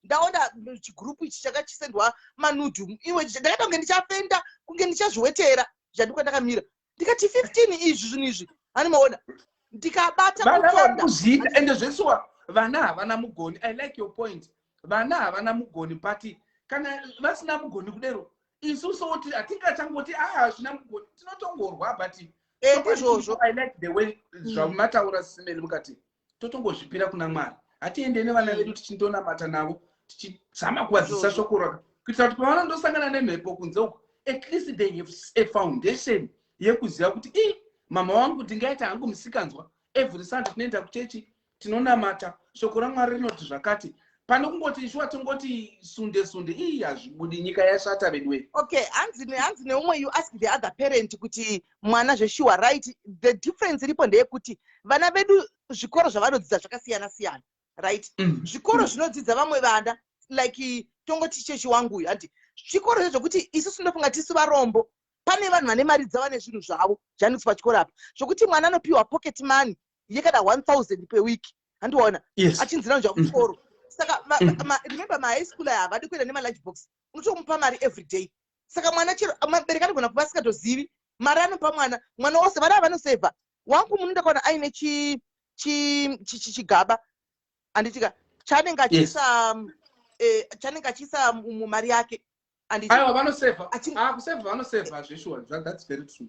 Ndaona chigurupu ichi chakachisendwa manudes iwe, ndakaita kunge ndichafenda, kunge ndichazviwetera. Janduka, ndakamira ndikati 15 izvi zvinhu izvi, hani maona, ndikabata kutonda. Kuzviita ende zvesuwa, vana havana mugoni. I like your point, vana havana mugoni, but kana vasina mugoni kudero, isusu ti hatingachangoti a hazvina mugoni, tinotongorwa, but Ndizvozvo. I like the way zvamataura, Sis Melly, mukati totongozvipira kuna Mwari. Hatiendei nevana vedu tichindonamata navo, tichizama kuvazisa shoko raka, kuitira kuti pavanondosangana nemhepo kunze uko, at least they have a foundation yekuziva kuti i Mama wangu, ndingaita hangu musikanzwa. Every Sunday tinoenda kuchechi, tinonamata, shoko raMwari rinoti zvakati. Pane kungoti shuwa tongoti sunde sunde, ii, hazvibudi, nyika yashata veduwe. Okay, hanzi neumwe, you ask the other parent kuti mwana zveshuwa, right? The difference iripo ndeyekuti vana vedu zvikoro zvavanodzidza zvakasiyana siyana, right? Zvikoro zvinodzidza vamwe vana, like tongoti chechi wangu uyu, handi chikoro chezvokuti isusu ndofunga tisu varombo. Pane vanhu vane mari dzava nezvinhu zvavo janisi pachikoro apa, zvokuti mwana anopiwa pocket money yekada 1000 per week, handiwaona? Achinzi nanja kuchikoro. Saka remember, mahigh school aya havadi kuenda nemalunch box, unotomupa mari every day. Saka mwana chero mabereki anogona kuva asingatozivi mari anopa mwana. Mwana wose, vana vanosevha. Wangu muno ndakaona aine chigaba, handitika, chaanenge achiisa chaanenge achiisa mumari yake, handiti? Aiwa, vanosevha. Ah, kusevha vanosevha zveshuwa. That's very true.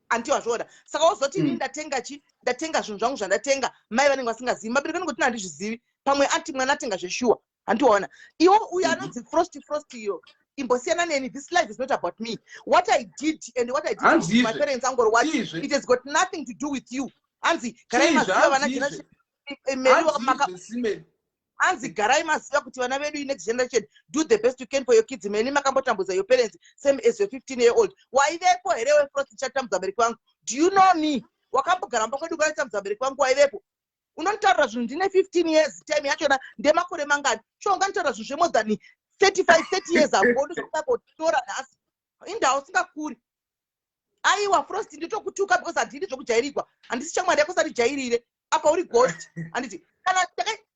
Hanti wazviona? Saka wozoti ini ndatenga chi, ndatenga zvinhu zvangu zvandatenga, mai vanenge vasingazivi. Mabereki anongoti handizvizivi, pamwe ati mwana atenga zveshuwa, handiwaona? Iwo uyo anonzi Frost, Frost iyo, imbosiyana neni. This life is not about me. What I did and what I did to Hanzizve. my parents angu or what, Chizve. it has got nothing to do with you. Hanzi garai Chizve, maziva vana hanzizve. generation Mary Hanzizve, Simeni. Hanzi garai maziva kuti vana vedu, next generation, do the best you can for your kids. Meni makambotambudza your parents same as your 15 year old. Waivepo here weFrost chatambudza vabereki vangu? Do you know me? Wakambogara mba kwedu kwaitambudza vabereki vangu? Waivepo? Unonditaurira zvinhu ndine 15 years, time yachona ndemakore mangani? Sho unganditaurira zvinhu zvemore than 35, 30 years ago, ndozokuda kotora nhasi indawo usingakuri? Aiwa, Frost, nditokutuka because handidi zvokujairigwa. Handisi shamwari yako, sandijairire apa, uri ghost, handiti? Kana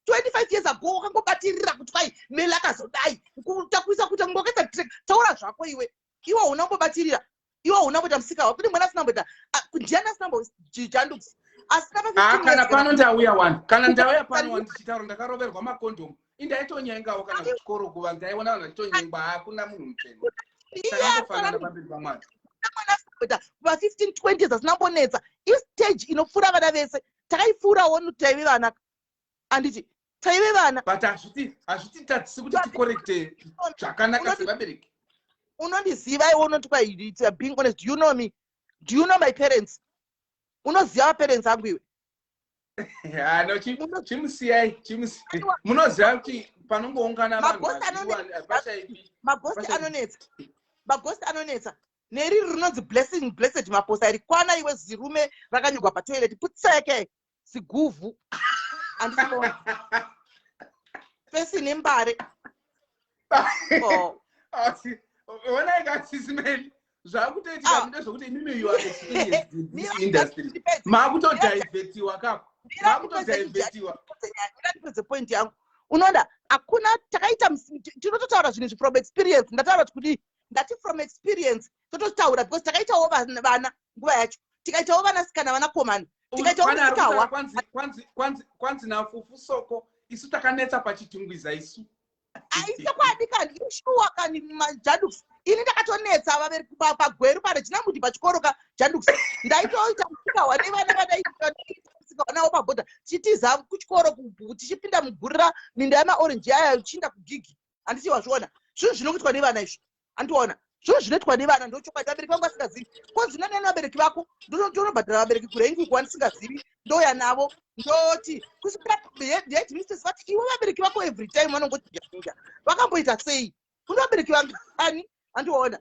25 years ago wakangobatirira kuti kwai Meli akazodai, takuisa kuita kungokaita. Taura zvako iwe. Iwe hauna kumbobatirira, iwe hauna kumboita musika wako. Kune mwana asina kumboita, ndiani asina mbojandux asina pa Ah, 15 kana years? Pano ndauya wani, kana ndauya pano wani ndichitaura, ndakaroverwa makondomu. Indaitonyengawo kana kuchikoro kuva ndaiona vanhu vachitonyengwa. Hakuna munhu mutsvene, takangofanana pamberi paMwari. Mwana asina kumboita kuva 15, 20 years asina kumbonetsa, istage inopfuura vana vese. Takaipfuurawo, taive vana, handiti? Taive vana. But hazvititadzisi kuti tikorekte zvakanaka sevabereki. Unondiziva iwe? Unoti kwai, being honest, do you know me? Do you know my parents? Unoziva maparents angu iwe? Ano chimusiyai, chimusiyai. Munoziva kuti panongoungana vanhu Maghost hapashaipi. Maghost anonetsa, maghost anonetsa. Neriri rinonzi Blessing, Blessed Maposa iri, kwana iwe, zirume rakanyorwa patoilet, putseke ziguvhu, handisiona fesi nembare. Oh. Asi, onai katsisimeli zvakutoitika. Ndezvokuti imimi, you are experienced in this industry, makutodhaivhetiwa kako, makutodhaivhetiwa. Ndipedze point yangu. Unoona, hakuna takaita tinototaura zvinhu izvi from experience. Ndataura kuti kudii? Ndati from experience tototaura because takaitawo vana nguva yacho, tikaitawo vanasikana, vanakomana, tikaitawo Pane ari musikawa. kutaura kwanzi naFufu Soko, isu takanetsa paChitungwiza isu. Aichokwadi kani, ishuwa kani, majadux. Ini ndakatonetsa vabereki paGweru paRegina Mundi pachikoro ka jadux. Ndaitoita musikawa nevana vandaita musikawa navo pabhodha, tichitiza kuchikoro, tichipinda mugurira minda yamaorenji aya, tichiinda kugigi, handiti? Wazviona zvinhu zvinokuitwa nevana izvo, handiona? Zvinhu zvinoitwa nevana, ndochokwadi. Vabereki vangu vasingazivi, konzi nanani vabereki vako, ndonobhadhara vabereki kurengi uku wandisingazivi, ndouya navo, ndoti kusvikira headmistress vati, "Iwe, vabereki vako every time vanongochinja, vakamboita sei? Kune vabereki vangani?" Handiona?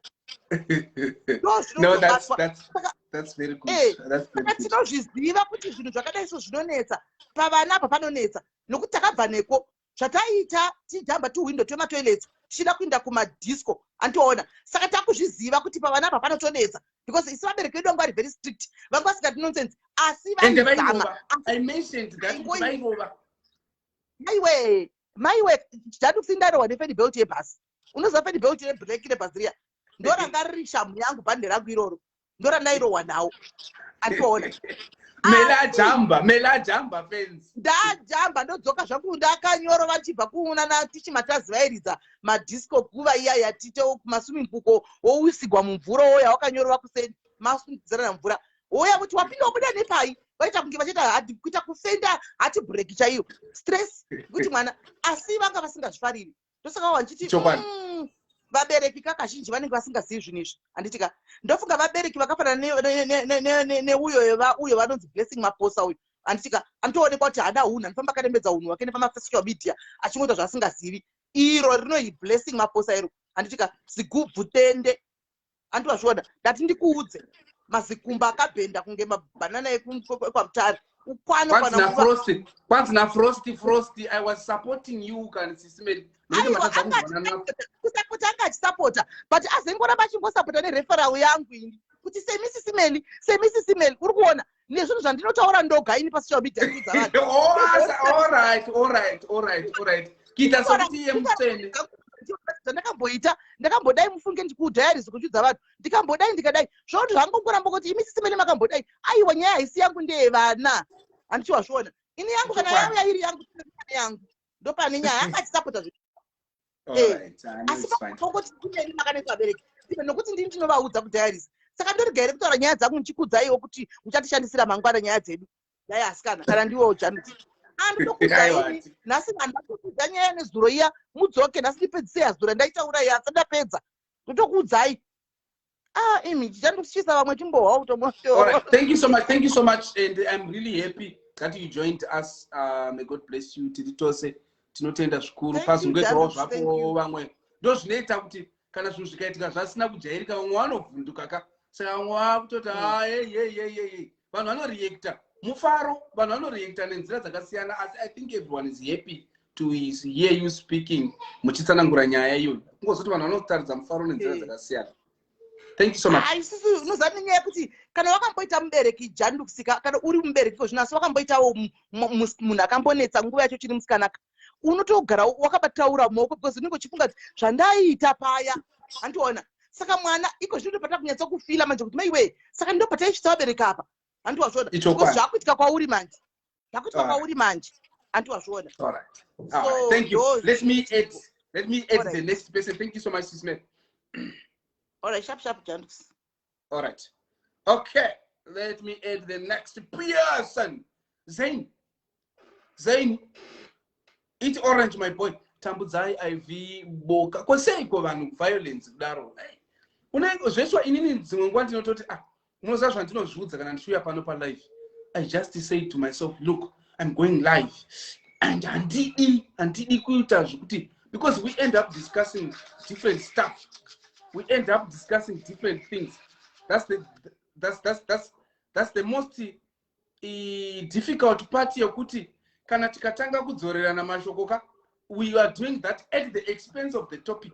No, that's very good. That's very Saka good. Tinozviziva kuti zvinhu zvakadai so zvinonetsa pavana apa, panonetsa nokuti takabva neko zvataiita, tijamba tuhwindo twematoilets tichida kuinda kumadisco, handitoona? Saka takuzviziva kuti pavana apa panotonetsa because isu vabereki vedu vanga vari very strict, vanga vasingati nonsense, asi Ende vaizama. vairova. I mentioned that kuti vairova. Maiwe, maiwe, jadukisi, ndairohwa nefanny belt yebhasi. Unoziva fanny belt reblack rebhasi riya? Ndoranga riri shamu yangu, bhande rangu iroro ndorandairohwa nawo, anditoona? Mela jamba, mela jamba fence. Ndajamba, ndodzoka zvangu ndakanyorova, ndichibva kuunana tichimatazi vairidza madisco guva iya yatite kumaswimming pool, wousigwa mumvura, woya wakanyorova kuseni, masundidzirana mvura, woya kuti wapinda wabuda nepai, vaita kunge vachiita kuita kufenda heartbreak chaiyo, stress kuti mwana, asi vanga vasingazvifariri. Ndosaka wandichiti Chokwadi. Vabereki ka kazhinji vanenge vasingazivi zvinhu izvi, handiti ka? Ndofunga vabereki vakafanana neuyo uyo vanonzi Blessing Maposa uyu, handiti ka? Anotoonekwa kuti haana hunhu, anofamba akarembedza hunhu hwake nepamasocial media achingoita zvaasingazivi. Iro rinohi Blessing Maposa iro, handiti ka? Zigubvu tende, handi wazviona? Ndati ndikuudze, mazikumba akabhenda kunge mabhanana ekwamutare. Ukwane. Kwanzi naFrosti, "Frosti, I was supporting you." Kana Sisi Melly. Kusapota anga achisapota, but azengoramba achingosapota nereferral yangu ini kuti semi Sisi Melly, semi Sisi Melly. Uri kuona nezvinhu zvandinotaura ndoga ini pasocial media kuudza vanhu. Alright, kuita sokuti iye mutsvene. Zvandakamboita, ndakambodai, mufunge, ndikudiaries kuchiudza vanhu, ndikambodai, ndikadai, zvokuti zvangongoramba kuti imi Sisi Melly makambodai. Aiwa, nyaya haisi yangu, ndeyevana, handiti wazviona? Ini yangu kana yauya iri yangu, yangu ndopane nyaya. Anga achisapota, asi pangoti imeni makanetsa vabereki, nokuti ndini ndinovaudza kudiaries. Saka ndorega here kutaura nyaya dzangu ndichikudzaiwo kuti muchatishandisira mangwana nyaya dzedu? Dai asikana, kana ndiwo Januti, andinokuudzaini nhasi, vanhu vatokudza nyaya nezuro iya, mudzoke nhasi ndipedzise yazuro ndaitaura iya, asati ndapedza ndotokuudzai. Ah, imi chichandityisa vamwe chimbohwa kutomo. Thank you so much, thank you so much, and I'm really happy that you joined us. May God bless you. Tiri tose tinotenda zvikuru. Pazongoitawo zvapo vamwe, ndo zvinoita kuti kana zvinhu zvikaitika zvasina kujairika, vamwe vanovhunduka ka. Saka vamwe vakutoti ayeyeyeyey, vanhu vanoreacta mufaro, vanhu vanoreacta nenzira dzakasiyana, asi I think everyone is happy to hear you speaking, muchitsanangura nyaya iyoyo. Kungozoti vanhu vanotaridza mufaro nenzira dzakasiyana. Thank you so much. Isusu unoziva nenyaya yekuti kana wakamboita mubereki, Jandukusika, kana uri mubereki iko zvino, asi wakamboitawo munhu akambonetsa nguva yacho chiri musikanaka, unotogara wakabataura maoko because unenge uchifunga kuti zvandaiita paya, handiona? Saka mwana iko zvino ndopata kunyatsa kufeela manje kuti maiwe, saka ndopataisvitsa vabereki apa, handi wazviona? Because zvakuitika kwauri manje, zvakuitika kwauri manje, handi wazviona? So thank you. Let me add the next person. Thank you so much, Sis. All right, sharp sharp, Jandux. All right, okay, let me add the next person. Zain, Zain, eat orange, my boy. Tambudzai iv boka kwoseiko vanhu violence kudaro? Zveswa inini dzimwe nguva ndinototi, ah, unoziva zvandinozviudza kana ndichiuya pano palive? I just say to myself, "Look, I'm going live and handidi kuita zvekuti," because we end up discussing different stuff, we end up discussing different things. That's the most difficult part yekuti kana tikatanga kudzorerana mashoko ka, we are doing that at the expense of the topic.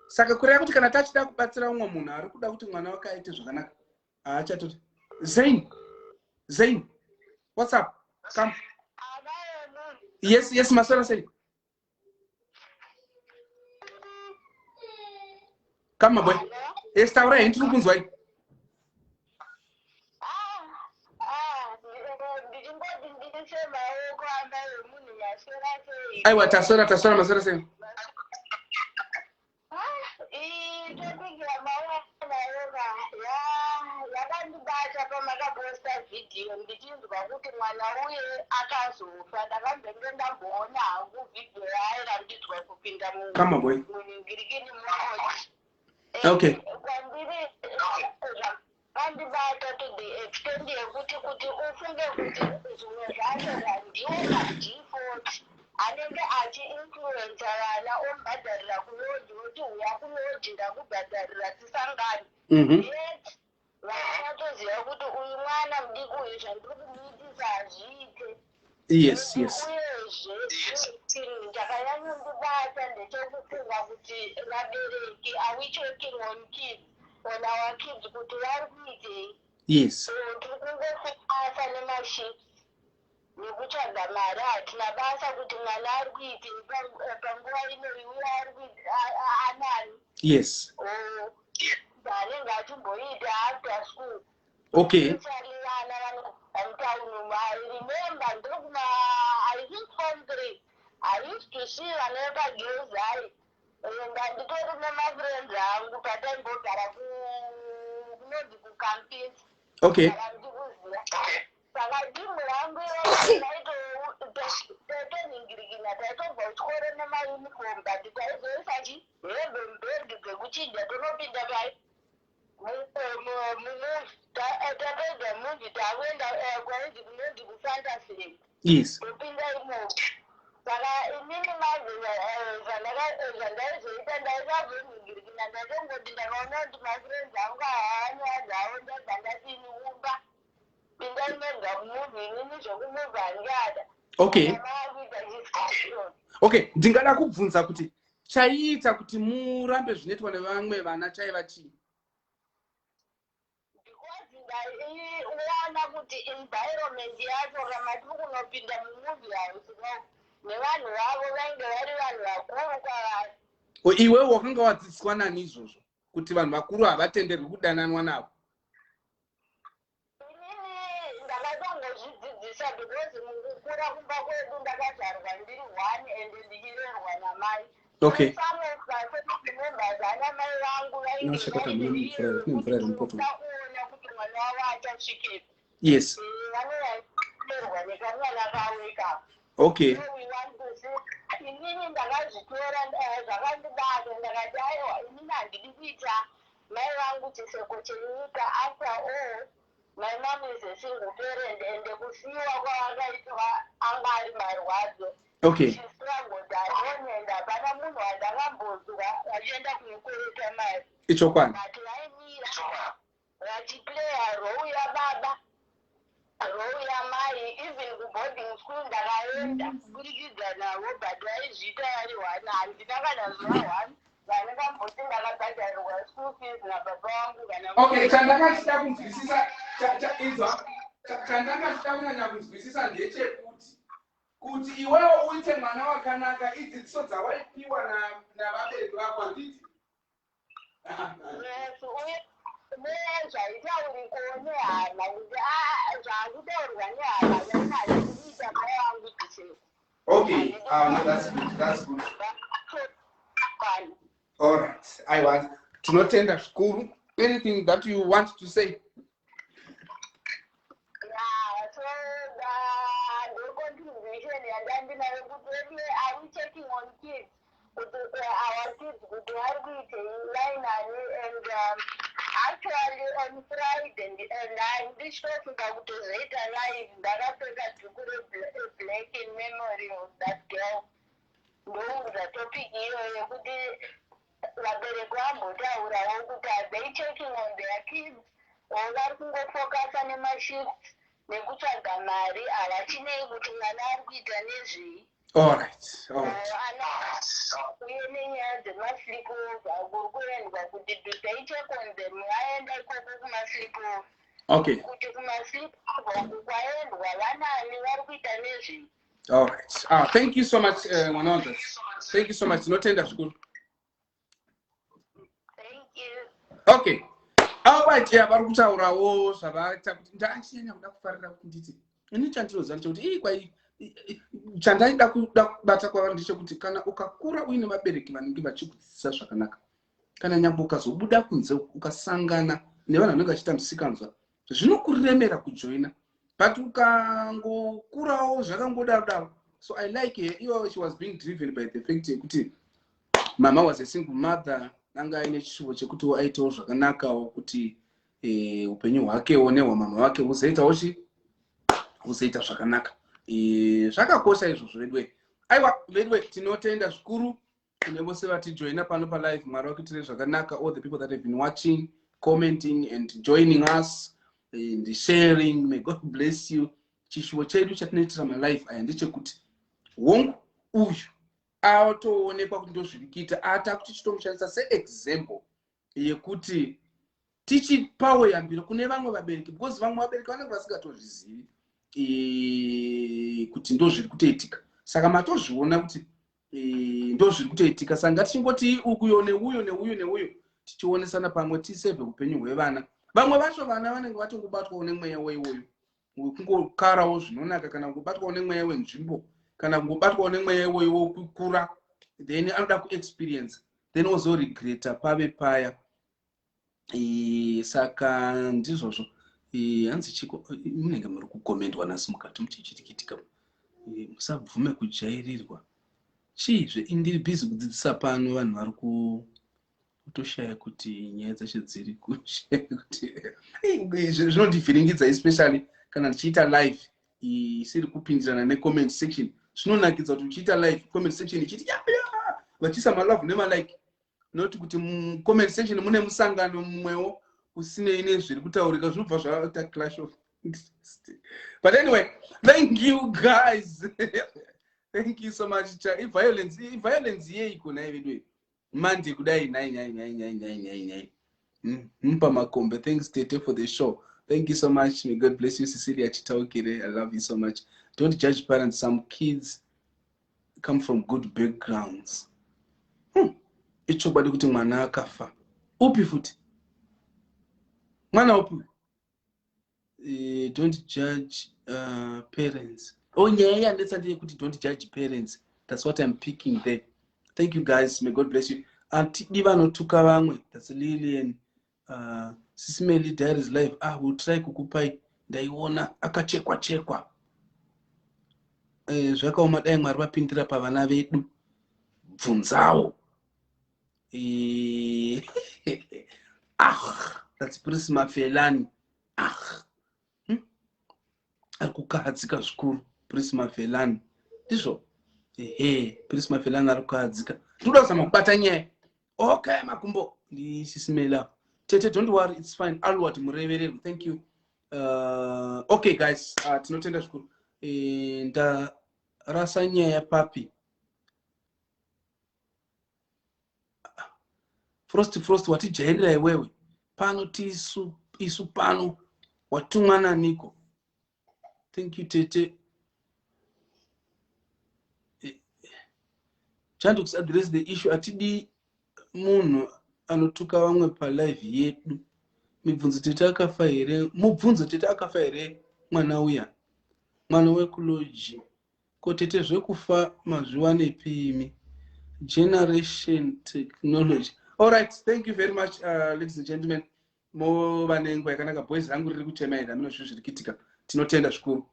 Saka kureva kuti kana tachida kubatsira umwe munhu ari kuda kuti mwana wake aite zvakanaka, haachatoti. Zain, Zain, what's up? Come. Yes, maswera sei? Come, my boy. Yes, taurai, ndiri kunzwai. Ndichingoti ndiise maoko, amai vemunhu, maswera sei? Aiwa, taswera, taswera. Maswera sei? Topic yamauya nayo ka yakandibata pamakaposta vhidhiyo ndichinzwa kuti mwana uye akazofa. Ndakambenge ndamboona hangu vhidhiyo yaairambidzwa kupinda Come on, boy. munhingirikini mulodge. Kwandiri zvakandibata to the extent yekuti kuti ufunge kuti zvimwe zvacho ndiwo madefault anenge achiinfluenca vana, omubhadharira kulodge, oti uya kulodge, ndakubhadharira, tisangane. Yet vanotoziva kuti uyu mwana mudiki uyu zvandiri kumuitisa hazviite. Uyezve chinhu chakanyanyondibata ndechekufunga kuti vabereki, are we checking on kids, on our kids, kuti vari kuitei? Tiri kungofokasa nemashifts nekutsvaga mari, hatina basa kuti mwana ari kuitei panguva inoyi, uye ari anani anenge achimboita after school. Especially vana vanobva mutauni umu. I remember ndiri I think form 3, I used to see vana vepagirls high, ndanditori nemafriends angu pataimbogara kunonzi kukampisi. Ndikuziva, saka timu rangu iro taitonhingirikina, taitobva kuchikoro nemauniform, but taizoisa chi hembe mubhegi dzekuchikoro. kuchinja tonopinda pai mumovie. Tapedza movie, takuenda kwainzi kunonzi kuFantasyland. Topinda imomo. Saka inini manje zvandaizoita, ndaisazonhingirikina. Ndaitongoti ndakaona kuti mafriends angu haanyaya dzavo, ndabva ndati, "Ini umba pindai mega mumovie, inini zvokumovie handiada." Maakuita discussion. Okay, ndingada kubvunza kuti chaiita kuti murambe zvinoitwa nevamwe vana chaiva chii? Because ndaiona kuti environment yacho kamatiri kunopinda mumovie house no nevanhu vavo vainge vari vanhu vakuru kwavari. O, iwewe wakanga wadzidziswa nani izvozvo kuti vanhu vakuru havatenderwi kudananwa navo? Inini ndakatongozvidzidzisa because mukukura kumba kwedu ndakazvarwa ndiri one and ndichirerwa namai. Some of my family members, ana mai vangu, vainge No, chakata, vaine mune mvura iri mupoto. kuda kuona kuti mwana wavo achasvikepi. Vanoyarerwa nekamwana kavo ikako. So we want to see. Inini ndakazvitora, zvakandibata. Ndakati, "Aiwa, inini handidi kuita mai vangu chiseko chenyika." After all, my mom is a single parent and kusiyiwa kwavakaitwa anga ari marwadzo. She struggled alone and hapana munhu wandakambonzwa vachienda kunokwereta mari. But vaimira vachiplaya role yababa, role yamai. Even kuboarding school ndakaenda kuburikidza navo, but vaizviita vari one. Handina kana zuva one vandingamboti ndakabhadharirwa school fees nababa vangu kana. Okay, chandakachida kunzwisisa, inzwa, chandakachida kunyanya kunzwisisa ndechekuti kuti iwewo uite mwana wakanaka, idzidziso dzawaipiwa navabereki vako, handiti? Yes, uye nezvaitaurikawo nehama kuti, "Ah, zvakutaurwa nehama yaina, handidi kuita mai vangu chiseko." Okay, ah, no, that's good, that's good. Vanhu. All right, aiwa, tinotenda zvikuru. Anything that you want to say? Yeah, so the contribution yandandinayo kuti anyway, are we checking on kids, kuti our kids kuti vari kuitei vainani? And actually on Friday ndichitofunga kutozoita live ndakapfeka dhuku reblack in memory of that girl. Ndounza topic iyoyo yekuti vabereki vambotaurawo kuti are they checking on their kids or vari kungofokasa nemashifts nekutsvaga mari, havachinei kuti mwana ari kuita nezvei. All right. Ana uye nenyaya dzemasleepover kuri kuendwa, kuti do they check on them vaenda ikoko kumasleepover, kuti kumasleepover uku kwaendwa vanani, vari kuita nezvei. All right, ah, thank you so much, mwana wangu, thank you so much, tinotenda zvikuru. Thank you. Okay, alright, yeah, vari kutaurawo zvavaita kuti ndachinyanya kuda kufarira kuti nditi ini chandinoziva ndechekuti ii kwai chandaida kuda kubata kwavari ndechekuti kana ukakura uine vabereki vanenge vachikudzidzisa zvakanaka, kana nyangwe ukazobuda kunze ukasangana nevanhu vanenge vachiita musikanzwa, zvinokuremera kujoina, but ukangokurawo zvakangodaro daro. So I like her. Iyo she was being driven by the fact yekuti mama was a single mother, anga aine chishuvo chekuti aitewo zvakanakawo kuti upenyu hwakewo nehwamama wake huzoitawo chi huzoita zvakanaka. Zvakakosha izvozvo vedwe. Aiwa vedwe, tinotenda zvikuru kune vose vatijoina pano palive. Mwari vakuitire zvakanaka, all the people that have been watching, commenting and joining us and sharing. May God bless you. Chishuvo chedu chatinoitira malive aya ndechekuti hongu, uyu atoonekwa kuti ndozviri kuita, atakuti chitomushandisa seexample yekuti tichipawo yambiro kune vamwe vabereki, because vamwe vabereki vanenge vasingatozvizivi kuti ndo zviri kutoitika. Saka matozviona kuti ndo zviri kutoitika. Saka ngatichingoti ukuyo neuyo neuyo neuyo, tichionesana pamwe, tisevhe upenyu hwevana. Vamwe vacho vana vanenge vatongobatwawo nemweya weiwoyo wekungokarawo zvinonaka, kana kungobatwawo nemweya wenzvimbo, kana kungobatwawo nemweya iwoyo wokukura, then anoda kuexperience, then ozoregreta pave paya. Saka ndizvozvo. Hanzi chiko, munenge muri kukomendwa nhasi mukati muchichitikitika. Musabvume kujairirwa. Chiizve, indiri busy kudzidzisa pano, vanhu vari ku Utoshaya kuti nyaya dzacho dziri kushaya kuti zvinondivhiringidza, especially kana ndichiita live isiri kupindirana necomment section. Zvinonakidza kuti uchiita live, comment section ichiti ya ya, vachiisa malove nemalike, not kuti mucomment section mune musangano mumwewo usinei nezviri kutaurika, zvinobva zvaita clash of interest. But anyway, thank you guys, thank you so much. Iviolence, iviolence yeiko nhai vedu? Mande kudai nhai nhai nhai nhai nhai nhai nhai. Mpa makombe. Thanks tete for the show. Thank you so much. May God bless you. Cecilia Chitaukire, I love you so much. Don't judge parents. Some kids come from good backgrounds. Ichokwadi kuti mwana akafa upi futi? Mwana upi? Don't judge parents. Oh, nyaya yandetsa ndeyekuti don't judge parents. That's what I'm picking there. Thank you guys, may God bless you. Atidi vanotuka vamwe. That's Lilian. Sis Melly Diaries live, ah, we'll try kukupai. Ndaiona akachekwa chekwa. Zvakaoma, dai Mwari vapindira pavana vedu. Bvunzawo. Ah, that's Prisma Felani. Ah, Ari kukahadzika zvikuru Prisma Felani. Ndizvo, ehe, Prisma Felani ari kukahadzika. Ndinoda kuzama kubata nyaya. Okay, makumbo ndiSis Melly. Tete, don't worry, it's fine. Alward murevererwi, thank you. Okay guys, tinotenda zvikuru. Ndarasa nyaya papi? Frost, Frost, watijairira iwewe pano. Tisu isu pano watumwa naniko? Thank you tete. Chandux, address the issue. Atidi munhu anotuka vamwe palive yedu. Mibvunzo: tete akafa here? Mubvunzo: tete akafa here mwana uya, mwana wekulodge? Ko tete, zvekufa mazviwanepi imi? Generation technology. All right, thank you very much, ladies and gentlemen. Mova nenguva yakanaka. Boys rangu riri kuchema iri, hamino zvinhu zviri kuitika. Tinotenda zvikuru.